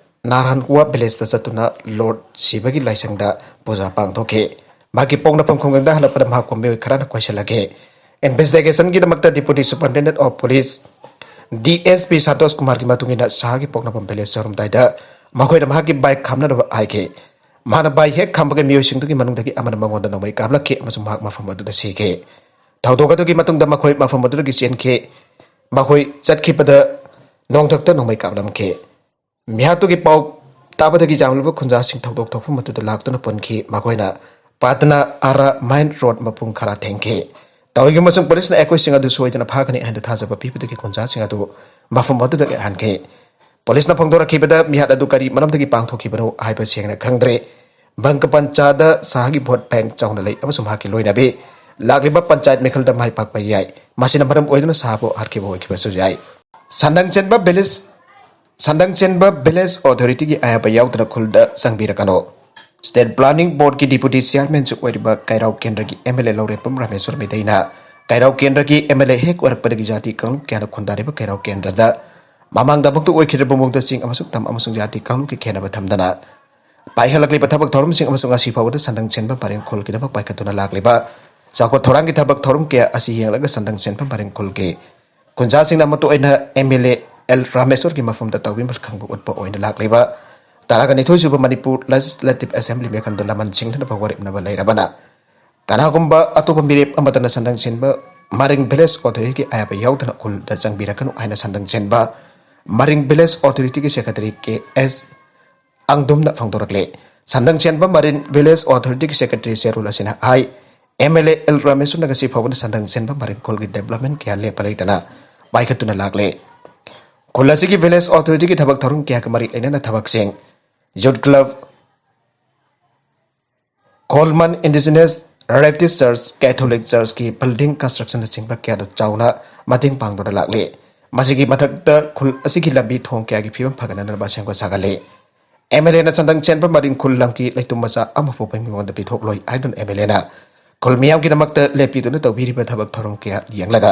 ꯅꯥꯔꯍꯟꯀꯨꯋꯥ ꯚꯤꯂꯦꯖꯇ ꯆꯠꯇꯨꯅ ꯂꯣꯔꯗ ꯁꯤꯕꯒꯤ ꯂꯥꯏꯁꯪꯗ ꯄꯨꯖꯥ ꯄꯥꯡꯊꯣꯛꯈꯤ꯫ ꯃꯍꯥꯛꯀꯤ ꯄꯣꯛꯅꯐꯝ ꯈꯨꯡꯒꯪꯗ ꯍꯜꯂꯛꯄꯗ ꯃꯍꯥꯛꯄꯨ ꯃꯤꯑꯣꯏ ꯈꯔꯅ ꯀꯣꯏꯁꯤꯜꯂꯛꯈꯤ꯫ ꯏꯟꯚꯦꯁꯇꯤꯒꯦꯁꯟꯒꯤꯗꯃꯛꯇ deputy superintendent of police, D S P Santosh ꯀꯨꯃꯥꯔꯒꯤ ꯃꯇꯨꯡ ꯏꯟꯅ, ꯁꯥꯍꯥꯒꯤ ꯄꯣꯛꯅꯐꯝ ꯚꯤꯂꯦꯖ ꯌꯧꯔꯝꯗꯥꯏꯗ ꯃꯈꯣꯏꯅ ꯃꯍꯥꯛꯀꯤ ꯕꯥꯏꯛ ꯈꯥꯝꯅꯅꯕ ꯍꯥꯏꯈꯤ꯫ ꯃꯍꯥꯛꯅ ꯕꯥꯏꯛ ꯍꯦꯛ ꯈꯥꯝꯕꯒ ꯃꯤꯑꯣꯏꯁꯤꯡꯗꯨꯒꯤ ꯃꯅꯨꯡꯗꯒꯤ ꯑꯃꯅ ꯃꯉꯣꯟꯗ ꯅꯣꯡꯃꯩ ꯀꯥꯞꯂꯛꯈꯤ ꯑꯃꯁꯨꯡ ꯃꯍꯥꯛ ꯃꯐꯝ ꯑꯗꯨꯗ ꯁꯤꯈꯤ꯫ ꯊꯧꯗꯣꯛ ꯑꯗꯨꯒꯤ ꯃꯇꯨꯡꯗ ꯃꯈꯣꯏ ꯃꯐꯝ ꯑꯗꯨꯗꯒꯤ ꯆꯦꯟꯈꯤ꯫ ꯃꯈꯣꯏ ꯆꯠꯈꯤꯕꯗ ꯅꯣꯡꯊꯛꯇ ꯅꯣꯡꯃꯩ ꯀꯥꯞꯂꯝꯈꯤ꯫ ꯃꯤꯍꯥꯠꯇꯨꯒꯤ ꯄꯥꯎ ꯇꯥꯕꯗꯒꯤ ꯌꯥꯝꯂꯕ ꯈꯨꯟꯖꯥꯁꯤꯡ ꯊꯧꯗꯣꯛ ꯊꯣꯛꯐꯝ ꯑꯗꯨꯗ ꯂꯥꯛꯇꯨꯅ ꯄꯨꯟꯈꯤ꯫ ꯃꯈꯣꯏꯅ ꯄꯥꯇꯅꯥ ꯑꯥꯔꯥ ꯃꯥꯏꯟ ꯔꯣꯗ ꯃꯄꯨꯡ ꯈꯔ ꯊꯦꯡꯈꯤ꯫ ꯇꯧꯏꯒꯨꯝꯕꯁꯨꯡ ꯄꯨꯂꯤꯁꯅ ꯑꯩꯈꯣꯏꯁꯤꯡ ꯑꯗꯨ ꯁꯣꯏꯗꯅ ꯐꯥꯒꯅꯤ ꯍꯥꯏꯅ ꯊꯥꯖꯕ ꯄꯤꯕꯗꯒꯤ ꯈꯨꯟꯖꯥꯁꯤꯡ ꯑꯗꯨ ꯃꯐꯝ ꯑꯗꯨꯗꯒꯤ ꯍꯟꯈꯤ꯫ ꯄꯨꯂꯤꯁꯅ ꯐꯣꯡꯗꯣꯔꯛꯈꯤꯕꯗ, ꯃꯤꯍꯥꯠ ꯑꯗꯨ ꯀꯔꯤ ꯃꯔꯝꯗꯒꯤ ꯄꯥꯡꯊꯣꯛꯈꯤꯕꯅꯣ ꯍꯥꯏꯕ ꯁꯦꯡꯅ ꯈꯪꯗ꯭ꯔꯦ꯫ ꯕꯪꯀ ꯄꯟꯆꯥꯗ ꯁꯍꯥꯒꯤ ꯚꯣꯠ ꯕꯦꯡꯛ ꯆꯥꯎꯅ ꯂꯩ ꯑꯃꯁꯨꯡ ꯃꯍꯥꯛꯀꯤ ꯂꯣꯏꯅꯕꯤ ꯂꯥꯛꯂꯤꯕ ꯄꯟꯆꯥꯌꯠ ꯃꯤꯈꯜꯗ ꯃꯥꯏ ꯄꯥꯛꯄ ꯌꯥꯏ꯫ ꯃꯁꯤꯅ ꯃꯔꯝ ꯑꯣꯏꯗꯨꯅ ꯁꯍꯥꯕꯨ ꯍꯥꯠꯈꯤꯕ ꯑꯣꯏꯈꯤꯕꯁꯨ ꯌꯥꯏ꯫ ꯁꯟꯗꯪ ꯆꯦꯟꯕ ꯚꯤꯂꯦꯖ, ꯁꯟꯗꯪ ꯆꯦꯟꯕ ꯚꯤꯂꯦꯖ ꯑꯣꯊꯣꯔꯤꯇꯤꯒꯤ ꯑꯌꯥꯕ ꯌꯥꯎꯗꯅ ꯈꯨꯜꯗ ꯆꯪꯕꯤꯔꯛꯀꯅꯨ꯫ ꯁ꯭ꯇꯦꯠ ꯄ꯭ꯂꯥꯅꯤꯡ ꯕꯣꯔꯗꯀꯤ ꯗꯤꯄꯨꯇꯤ ꯆꯤꯌꯥꯔꯃꯦꯟꯁꯨ ꯑꯣꯏꯔꯤꯕ ꯀꯩꯔꯥꯎ ꯀꯦꯟꯗ꯭ꯔꯒꯤ ꯑꯦꯝ ꯑꯦꯜ ꯑꯦ ꯂꯧꯔꯦꯝꯕꯝ ꯔꯥꯃꯦꯁ꯭ꯋꯔ ꯃꯩꯇꯩꯅ ꯀꯩꯔꯥꯎ ꯀꯦꯟꯗ꯭ꯔꯒꯤ ꯑꯦꯝ ꯑꯦꯜ ꯑꯦ ꯍꯦꯛ ꯑꯣꯏꯔꯛꯄꯗꯒꯤ ꯖꯥꯇꯤ ꯀꯥꯡꯂꯨꯞ ꯀꯌꯥꯅ ꯈꯨꯟꯗꯥꯔꯤꯕ ꯀꯩꯔꯥꯎ ꯀꯦꯟꯗ꯭ꯔꯗ ꯃꯃꯥꯡꯗ ꯑꯃꯨꯛꯇ ꯑꯣꯏꯈꯤꯗ꯭ꯔꯤꯕ ꯃꯑꯣꯡꯗ ꯆꯤꯡ ꯑꯃꯁꯨꯡ ꯇꯝ ꯑꯃꯁꯨꯡ ꯖꯥꯇꯤ ꯀꯥꯡꯂꯨꯞꯀꯤ ꯈꯦꯟꯅꯕ ꯊꯝꯗꯅ ꯄꯥꯏꯈꯠꯂꯛꯂꯤꯕ ꯊꯕꯛ ꯊꯧꯔꯝꯁꯤꯡ ꯑꯃꯁꯨꯡ ꯉꯁꯤ ꯐꯥꯎꯕꯗ ꯁꯟꯗꯪ ꯆꯦꯟꯕ ꯄꯔꯦꯡ ꯈꯨꯜꯒꯤꯗꯃꯛ ꯄꯥꯏꯈꯠꯇꯨꯅ ꯂꯥꯛꯂꯤꯕ ꯆꯥꯎꯈꯠ ꯊꯧꯔꯥꯡꯒꯤ ꯊꯕꯛ ꯊꯧꯔꯝ ꯀꯌꯥ ꯑꯁꯤ ꯌꯦꯡꯂꯒ ꯁꯟꯗꯪ ꯆꯦꯟꯕ ꯄꯔꯦꯡ ꯈꯨꯜꯒꯤ ꯈꯨꯟꯖꯥꯁꯤꯡꯅ ꯃꯇꯨ ꯑꯣꯏꯅ ꯑꯦꯝ ꯑꯦꯜ ꯑꯦ ꯑꯦꯜ ꯔꯥꯃꯦꯁ꯭ꯋꯔꯒꯤ ꯃꯐꯝꯗ ꯇꯧꯕꯤꯃꯜ ꯈꯪꯕ ꯎꯠꯄ ꯑꯣꯏꯅ ꯂꯥꯛꯂꯤꯕ ꯇꯔꯥꯒ ꯅꯤꯊꯣꯏ ꯁꯨꯕ ꯃꯅꯤꯄꯨꯔ ꯂꯦꯖꯤꯁꯂꯦꯇꯤꯚ ꯑꯦꯁꯦꯝꯕ꯭ꯂꯤ ꯃꯤꯈꯜꯗ ꯂꯃꯟ ꯁꯤꯡꯅꯅꯕ ꯋꯥꯔꯦꯞꯅꯕ ꯂꯩꯔꯕꯅ, ꯀꯅꯥꯒꯨꯝꯕ ꯑꯇꯣꯞꯄ ꯃꯤꯔꯦꯞ ꯑꯃꯠꯇꯅ ꯁꯟꯗꯪ ꯁꯦꯟꯕ ꯃꯔꯤꯡ ꯚꯤꯂꯦꯖ ꯑꯣꯊꯣꯔꯤꯇꯤꯒꯤ ꯑꯌꯥꯕ ꯌꯥꯎꯗꯅ ꯈꯨꯜꯗ ꯆꯪꯕꯤꯔꯛꯀꯅꯨ ꯍꯥꯏꯅ ꯁꯟꯗꯪ ꯁꯦꯟꯕ ꯃꯔꯤꯡ ꯚꯤꯂꯦꯖ ꯑꯣꯊꯣꯔꯤꯇꯤꯒꯤ ꯁꯦꯀ꯭ꯔꯦꯇꯔꯤ ꯀꯦ ꯑꯦꯁ ꯑꯪꯗꯨꯝꯅ ꯐꯣꯡꯗꯣꯔꯛꯂꯦ꯫ ꯁꯟꯗꯪ ꯁꯦꯟꯕ ꯃꯔꯤꯡ ꯚꯤꯂꯦꯖ ꯑꯣꯊꯣꯔꯤꯇꯤꯒꯤ ꯁꯦꯀ꯭ꯔꯦꯇꯔꯤ ꯆꯦꯔꯣꯜ ꯑꯁꯤꯅ ꯍꯥꯏ, ꯑꯦꯝ ꯑꯦꯜ ꯑꯦ ꯑꯦꯜ ꯔꯥꯃꯦꯁꯨꯅ ꯉꯁꯤ ꯐꯥꯎꯕꯗ ꯁꯟꯗꯪ ꯁꯦꯟꯕ ꯃꯔꯤꯡ ꯈꯨꯜꯒꯤ ꯗꯦꯕꯂꯞꯃꯦꯟ ꯀꯌꯥ ꯂꯦꯞꯄ ꯂꯩꯇꯅ ꯄꯥꯏꯈꯠꯇꯨꯅ ꯂꯥꯛꯂꯦ꯫ ꯈꯨꯜ ꯑꯁꯤꯒꯤ ꯚꯤꯂꯦꯖ ꯑꯣꯊꯣꯔꯤꯇꯤꯒꯤ ꯊꯕꯛ ꯊꯧꯔꯝ ꯀꯌꯥꯒ ꯃꯔꯤ ꯂꯩꯅꯅ ꯊꯕꯛꯁꯤꯡ, ꯌꯨꯠ ꯀ꯭ꯂꯕ, ꯈꯣꯜꯃꯟ ꯏꯟꯗꯤꯖꯤꯅꯁ ꯔꯦꯞꯇꯤꯁ ꯆꯔꯆ, ꯀꯦꯊꯣꯂꯤꯛ ꯆꯔꯆꯀꯤ ꯕꯤꯜꯗꯤꯡ ꯀꯟꯁꯇ꯭ꯔꯛꯁꯟꯅꯆꯤꯡꯕ ꯀꯌꯥꯗ ꯆꯥꯎꯅ ꯃꯇꯦꯡ ꯄꯥꯡꯗꯨꯅ ꯂꯥꯛꯂꯤ꯫ ꯃꯁꯤꯒꯤ ꯃꯊꯛꯇ ꯈꯨꯜ ꯑꯁꯤꯒꯤ ꯂꯝꯕꯤ ꯊꯣꯡ ꯀꯌꯥꯒꯤ ꯐꯤꯕꯝ ꯐꯒꯠꯅꯅꯕ ꯁꯦꯝꯒꯠ ꯁꯥꯒꯠꯂꯤ꯫ ꯑꯦꯝ ꯑꯦꯜ ꯑꯦꯅ ꯆꯟꯗꯪ ꯆꯦꯟꯕ ꯃꯔꯤꯡ ꯈꯨꯜ ꯂꯝꯒꯤ ꯂꯩꯇꯨꯝ ꯃꯆꯥ ꯑꯃꯐꯥꯎꯕ ꯃꯤꯉꯣꯟꯗ ꯄꯤꯊꯣꯛꯂꯣꯏ ꯍꯥꯏꯗꯨꯅ ꯑꯦꯝ ꯑꯦꯜ ꯑꯦꯅ ꯈꯨꯜ ꯃꯤꯌꯥꯝꯒꯤꯗꯃꯛꯇ ꯂꯦꯞꯄꯤꯗꯨꯅ ꯇꯧꯕꯤꯔꯤꯕ ꯊꯕꯛ ꯊꯧꯔꯝ ꯀꯌꯥ ꯌꯦꯡꯂꯒ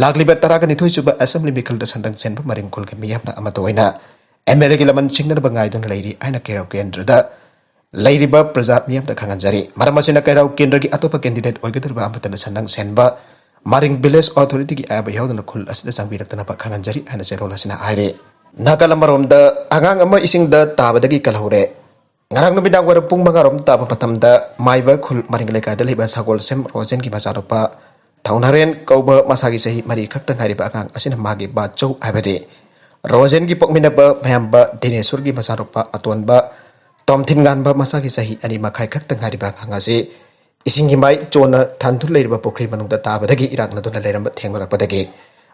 ꯂꯥꯛꯂꯤꯕ ꯇꯔꯥꯒ ꯅꯤꯊꯣꯏ ꯁꯨꯕ ꯑꯦꯁꯦꯝꯕ꯭ꯂꯤ ꯃꯤꯈꯜꯗ ꯁꯟꯗꯪ ꯆꯦꯟꯕ ꯃꯔꯤꯡ ꯈꯨꯜꯒꯤ ꯃꯤꯌꯥꯝꯅ ꯑꯃꯠꯇ ꯑꯣꯏꯅ ꯑꯦꯝ ꯑꯦꯜ ꯑꯦꯒꯤ ꯂꯃꯟ ꯁꯤꯡꯅꯅꯕ ꯉꯥꯏꯗꯨꯅ ꯂꯩꯔꯤ ꯍꯥꯏꯅ ꯀꯩꯔꯥꯎ ꯀꯦꯟꯗ꯭ꯔꯗ ꯂꯩꯔꯤꯕ ꯄ꯭ꯔꯖꯥ ꯃꯤꯌꯥꯝꯗ ꯈꯪꯍꯟꯖꯔꯤ꯫ ꯃꯔꯝ ꯑꯁꯤꯅ ꯀꯩꯔꯥꯎ ꯀꯦꯟꯗ꯭ꯔꯒꯤ ꯑꯇꯣꯞꯄ ꯀꯦꯟꯗꯤꯗꯦꯠ ꯑꯣꯏꯒꯗꯧꯔꯤꯕ ꯑꯃꯠꯇꯅ ꯁꯟꯗꯪ ꯁꯦꯟꯕ ꯃꯔꯤꯡ ꯚꯤꯂꯦꯖ ꯑꯣꯊꯣꯔꯤꯇꯤꯒꯤ ꯑꯌꯥꯕ ꯌꯥꯎꯗꯅ ꯈꯨꯜ ꯑꯁꯤꯗ ꯆꯪꯕꯤꯔꯛꯇꯅꯕ ꯈꯪꯍꯟꯖꯔꯤ ꯍꯥꯏꯅ ꯆꯦꯔꯣꯜ ꯑꯁꯤꯅ ꯍꯥꯏꯔꯤ꯫ ꯅꯥꯀꯜ ꯑꯃꯔꯣꯝꯗ, ꯑꯉꯥꯡ ꯑꯃ ꯏꯁꯤꯡꯗ ꯇꯥꯕꯗꯒꯤ ꯀꯜꯍꯧꯔꯦ꯫ ꯉꯔꯥꯡ ꯅꯨꯃꯤꯗꯥꯡ ꯋꯥꯏꯔꯝ ꯄꯨꯡ ꯃꯉꯥ ꯔꯣꯝ ꯇꯥꯕ ꯃꯇꯝꯗ ꯃꯥꯏꯕ ꯈꯨꯜ ꯃꯔꯤꯡ ꯂꯩꯀꯥꯏꯗ ꯂꯩꯕ ꯁꯒꯣꯜꯁꯦꯝ ꯔꯣꯖꯦꯟꯒꯤ ꯃꯆꯥꯅꯨꯄꯥ ꯊꯧꯅꯥꯔꯦꯟ ꯀꯧꯕ ꯃꯁꯥꯒꯤ ꯆꯍꯤ ꯃꯔꯤ ꯈꯛꯇ ꯉꯥꯏꯔꯤꯕ ꯑꯉꯥꯡ ꯑꯁꯤꯅ ꯃꯥꯒꯤ ꯕꯥꯆꯧ ꯍꯥꯏꯕꯗꯤ ꯔꯣꯖꯦꯟꯒꯤ ꯄꯣꯛꯃꯤꯟꯅꯕ ꯃꯌꯥꯝꯕ ꯗꯤꯅꯦꯁꯣꯔꯒꯤ ꯃꯆꯥꯅꯨꯄꯥ ꯑꯇꯣꯟꯕ ꯇꯣꯝꯊꯤꯟ ꯉꯥꯟꯕ ꯃꯁꯥꯒꯤ ꯆꯍꯤ ꯑꯅꯤ ꯃꯈꯥꯏ ꯈꯛꯇ ꯉꯥꯏꯔꯤꯕ ꯑꯉꯥꯡ ꯑꯁꯤ ꯏꯁꯤꯡꯒꯤ ꯃꯥꯏ ꯆꯣꯟꯅ ꯊꯟꯗꯨꯅ ꯂꯩꯔꯤꯕ ꯄꯨꯈ꯭ꯔꯤ ꯃꯅꯨꯡꯗ ꯇꯥꯕꯗꯒꯤ ꯏꯔꯥꯛꯅꯗꯨꯅ ꯂꯩꯔꯝꯕ ꯊꯦꯡꯅꯔꯛꯄꯗꯒꯤ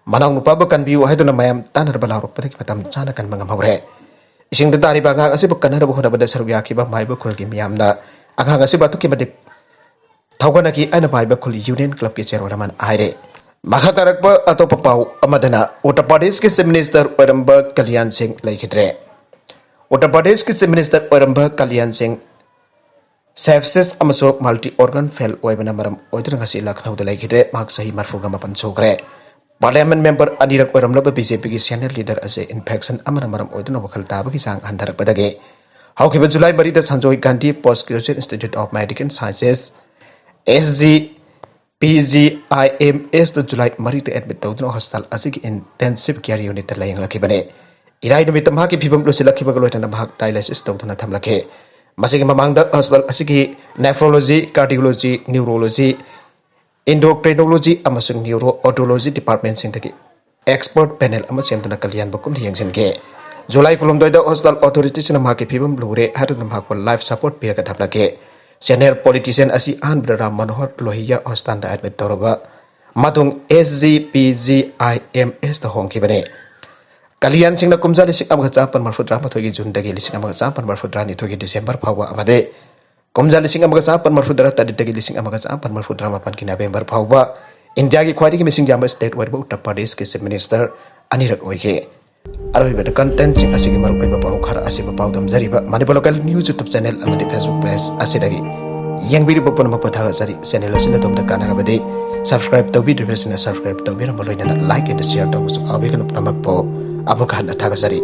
ꯃꯅꯥꯎ ꯅꯨꯄꯥꯕꯨ ꯀꯟꯕꯤꯌꯨ ꯍꯥꯏꯗꯨꯅ ꯃꯌꯥꯝ ꯇꯥꯟꯅꯔꯕ ꯂꯥꯎꯔꯛꯄꯗꯒꯤ ꯃꯇꯝ ꯆꯥꯅ ꯀꯟꯕ ꯉꯝꯍꯧꯔꯦ꯫ ꯏꯁꯤꯡꯗ ꯇꯥꯔꯤꯕ ꯑꯉꯥꯡ ꯑꯁꯤꯕꯨ ꯀꯟꯅꯅꯕ ꯍꯣꯠꯅꯕꯗ ꯁꯔꯨꯛ ꯌꯥꯈꯤꯕ ꯃꯥꯏꯕ ꯈꯨꯜꯒꯤ ꯃꯤꯌꯥꯝꯅ ꯑꯉꯥꯡ ꯑꯁꯤꯕꯨ ꯑꯗꯨꯛꯀꯤ ꯃꯇꯤꯛ ꯊꯧꯒꯠꯅꯈꯤ ꯍꯥꯏꯅ ꯃꯥꯏꯕ ꯈꯨꯜ ꯌꯨꯅꯤꯌꯟ ꯀ꯭ꯂꯕꯀꯤ ꯆꯦꯌꯔꯃꯦꯟ ꯑꯃꯅ ꯍꯥꯏꯔꯦ꯫ ꯃꯈꯥ ꯇꯥꯔꯛꯄ ꯑꯇꯣꯞꯄ ꯄꯥꯎ ꯑꯃꯗꯅ ꯎꯠꯇꯔ ꯄ꯭ꯔꯗꯦꯁꯀꯤ ꯆꯤꯐ ꯃꯤꯅꯤꯁꯇꯔ ꯑꯣꯏꯔꯝꯕ ꯀꯂꯤꯌꯥꯟ ꯁꯤꯡ ꯂꯩꯈꯤꯗ꯭ꯔꯦ꯫ ꯎꯠꯇꯔ ꯄ꯭ꯔꯗꯦꯁꯀꯤ ꯆꯤꯐ ꯃꯤꯅꯤꯁꯇꯔ ꯑꯣꯏꯔꯝꯕ ꯀꯂꯤꯌꯥꯟ ꯁꯤꯡ ꯁꯦꯞꯁꯤꯁ ꯑꯃꯁꯨꯡ ꯃꯜꯇꯤ ꯑꯣꯔꯒꯥꯟ ꯐꯦꯜ ꯑꯣꯏꯕꯅ ꯃꯔꯝ ꯑꯣꯏꯗꯨꯅ ꯉꯁꯤ ꯂꯈꯅꯧꯗ ꯂꯩꯈꯤꯗ꯭ꯔꯦ꯫ ꯃꯍꯥꯛ ꯆꯍꯤ ꯃꯔꯤꯐꯨꯒ ꯃꯥꯄꯟ ꯁꯨꯈ꯭ꯔꯦ꯫ ꯄꯥꯔꯂꯤꯌꯥꯃꯦꯟ ꯃꯦꯝꯕꯔ ꯑꯅꯤꯔꯛ ꯑꯣꯏꯔꯝꯂꯕ ꯕꯤ ꯖꯦ ꯄꯤꯒꯤ ꯁꯦꯅꯤꯌꯔ ꯂꯤꯗꯔ ꯑꯁꯤ ꯏꯟꯐꯦꯛꯁꯟ ꯑꯃꯅ ꯃꯔꯝ ꯑꯣꯏꯗꯨꯅ ꯋꯥꯈꯜ ꯇꯥꯕꯒꯤ ꯆꯥꯡ ꯍꯟꯊꯔꯛꯄꯗꯒꯤ ꯍꯧꯈꯤꯕ ꯖꯨꯂꯥꯏ ꯃꯔꯤꯗ Sanjay Gandhi post graduate institute of medical sciences, S G P G I M ꯑꯦꯁꯇ ꯖꯨꯂꯥꯏ ꯃꯔꯤꯗ ꯑꯦꯗꯃꯤꯠ ꯇꯧꯗꯨꯅ ꯍꯣꯁꯄꯤꯇꯥꯜ ꯑꯁꯤꯒꯤ ꯏꯟꯇꯦꯟꯁꯤꯚ ꯀꯦꯌꯔ ꯌꯨꯅꯤꯠꯇ ꯂꯥꯌꯦꯡꯂꯛꯈꯤꯕꯅꯤ꯫ ꯏꯔꯥꯏ ꯅꯨꯃꯤꯠꯇ ꯃꯍꯥꯛꯀꯤ ꯐꯤꯕꯝ ꯂꯨꯁꯤꯜꯂꯛꯈꯤꯕꯒ ꯂꯣꯏꯅꯅ ꯃꯍꯥꯛ dialysis ꯇꯧꯗꯨꯅ ꯊꯝꯂꯛꯈꯤ꯫ ꯃꯁꯤꯒꯤ ꯃꯃꯥꯡꯗ ꯍꯣꯁꯄꯤꯇꯥꯜ ꯑꯁꯤꯒꯤ nephrology, cardiology, neurology, endocrinology ꯑꯃꯁꯨꯡ neuro-otology departmentꯁꯤꯡꯗꯒꯤ expert panel ꯑꯃ ꯁꯦꯝꯗꯨꯅ ꯀꯂꯤꯌꯥꯟꯕꯨ ꯀꯨꯞꯅ ꯌꯦꯡꯁꯤꯟꯈꯤ꯫ ꯖꯨꯂꯥꯏ ꯀꯨꯟꯍꯨꯝꯗꯣꯏꯗ ꯍꯣꯁꯄꯤꯇꯥꯜ authorityꯁꯤꯡꯅ ꯃꯍꯥꯛꯀꯤ ꯐꯤꯕꯝ ꯂꯨꯔꯦ ꯍꯥꯏꯗꯨꯅ ꯃꯍꯥꯛꯄꯨ life support ꯄꯤꯔꯒ ꯊꯝꯂꯛꯈꯤ꯫ Senior politician ꯑꯁꯤ ꯑꯍꯥꯟꯕꯗ ꯔꯥꯝ ꯃꯅꯣꯍꯔ ꯂꯣꯍꯤꯌꯥ ꯍꯣꯁꯄꯤꯇꯥꯜꯗ admit ꯇꯧꯔꯕ ꯃꯇꯨꯡ S G P G I M Sꯇ ꯍꯣꯡꯈꯤꯕꯅꯤ꯫ ꯀꯂꯤꯌꯥꯟꯁꯤꯡꯅ ꯀꯨꯝꯖꯥ ꯂꯤꯁꯤꯡ ꯑꯃꯒ ꯆꯥꯃꯥꯄꯟ ꯃꯔꯐꯨ ꯇꯔꯥꯃꯥꯊꯣꯏꯒꯤ ꯖꯨꯟꯗꯒꯤ ꯂꯤꯁꯤꯡ ꯑꯃꯒ ꯆꯥꯃꯥꯄꯟ ꯃꯔꯐꯨ ꯇꯔꯥꯅꯤꯊꯣꯏꯒꯤ ꯗꯤꯁꯦꯝꯕꯔ ꯐꯥꯎꯕ ꯑꯃꯗꯤ ꯀꯨꯝꯖꯥ ꯂꯤꯁꯤꯡ ꯑꯃꯒ ꯆꯥꯃꯥꯄꯟ ꯃꯔꯐꯨ ꯇꯔꯥ ꯇꯔꯦꯠꯇꯒꯤ ꯂꯤꯁꯤꯡ ꯑꯃꯒ ꯆꯥꯃꯥꯄꯟ ꯃꯔꯐꯨ ꯇꯔꯥꯃꯥꯄꯟꯒꯤ ꯅꯕꯦꯝꯕꯔ ꯐꯥꯎꯕ ꯏꯟꯗꯤꯌꯥꯒꯤ ꯈ꯭ꯋꯥꯏꯗꯒꯤ ꯃꯤꯁꯤꯡ ꯌꯥꯝꯕ state ꯑꯣꯏꯔꯤꯕ ꯎꯠꯇꯔ ꯄ꯭ꯔꯗꯦꯁꯀꯤ chief minister ꯑꯅꯤꯔꯛ ꯑꯣꯏꯈꯤ꯫ ꯑꯔꯣꯏꯕꯗ contentꯁꯤꯡ ꯑꯁꯤꯒꯤ ꯃꯔꯨꯑꯣꯏꯕ ꯄꯥꯎ ꯈꯔ ꯑꯁꯤꯕꯨ ꯄꯥꯎꯗꯝꯖꯔꯤꯕ Manipur Local News YouTube channel ꯑꯃꯗꯤ Facebook page ꯑꯁꯤꯗꯒꯤ ꯌꯦꯡꯕꯤꯔꯤꯕ ꯄꯨꯝꯅꯃꯛꯄꯨ ꯊꯥꯒꯠꯆꯔꯤ꯫ Channel ꯑꯁꯤꯅ ꯑꯗꯣꯝꯗ ꯀꯥꯟꯅꯔꯕꯗꯤ subscribe ꯇꯧꯕꯤꯗ꯭ꯔꯤꯕꯁꯤꯡꯅ subscribe ꯇꯧꯕꯤꯔꯝꯕ ꯂꯣꯏꯅꯅ like and share ꯇꯧꯕꯁꯨ ꯀꯥꯎꯕꯤꯒꯅꯨ꯫ ꯄꯨꯝꯅꯃꯛꯄꯨ ꯑꯃꯨꯛ ꯍꯟꯅ ꯊꯥꯒꯠꯆꯔꯤ꯫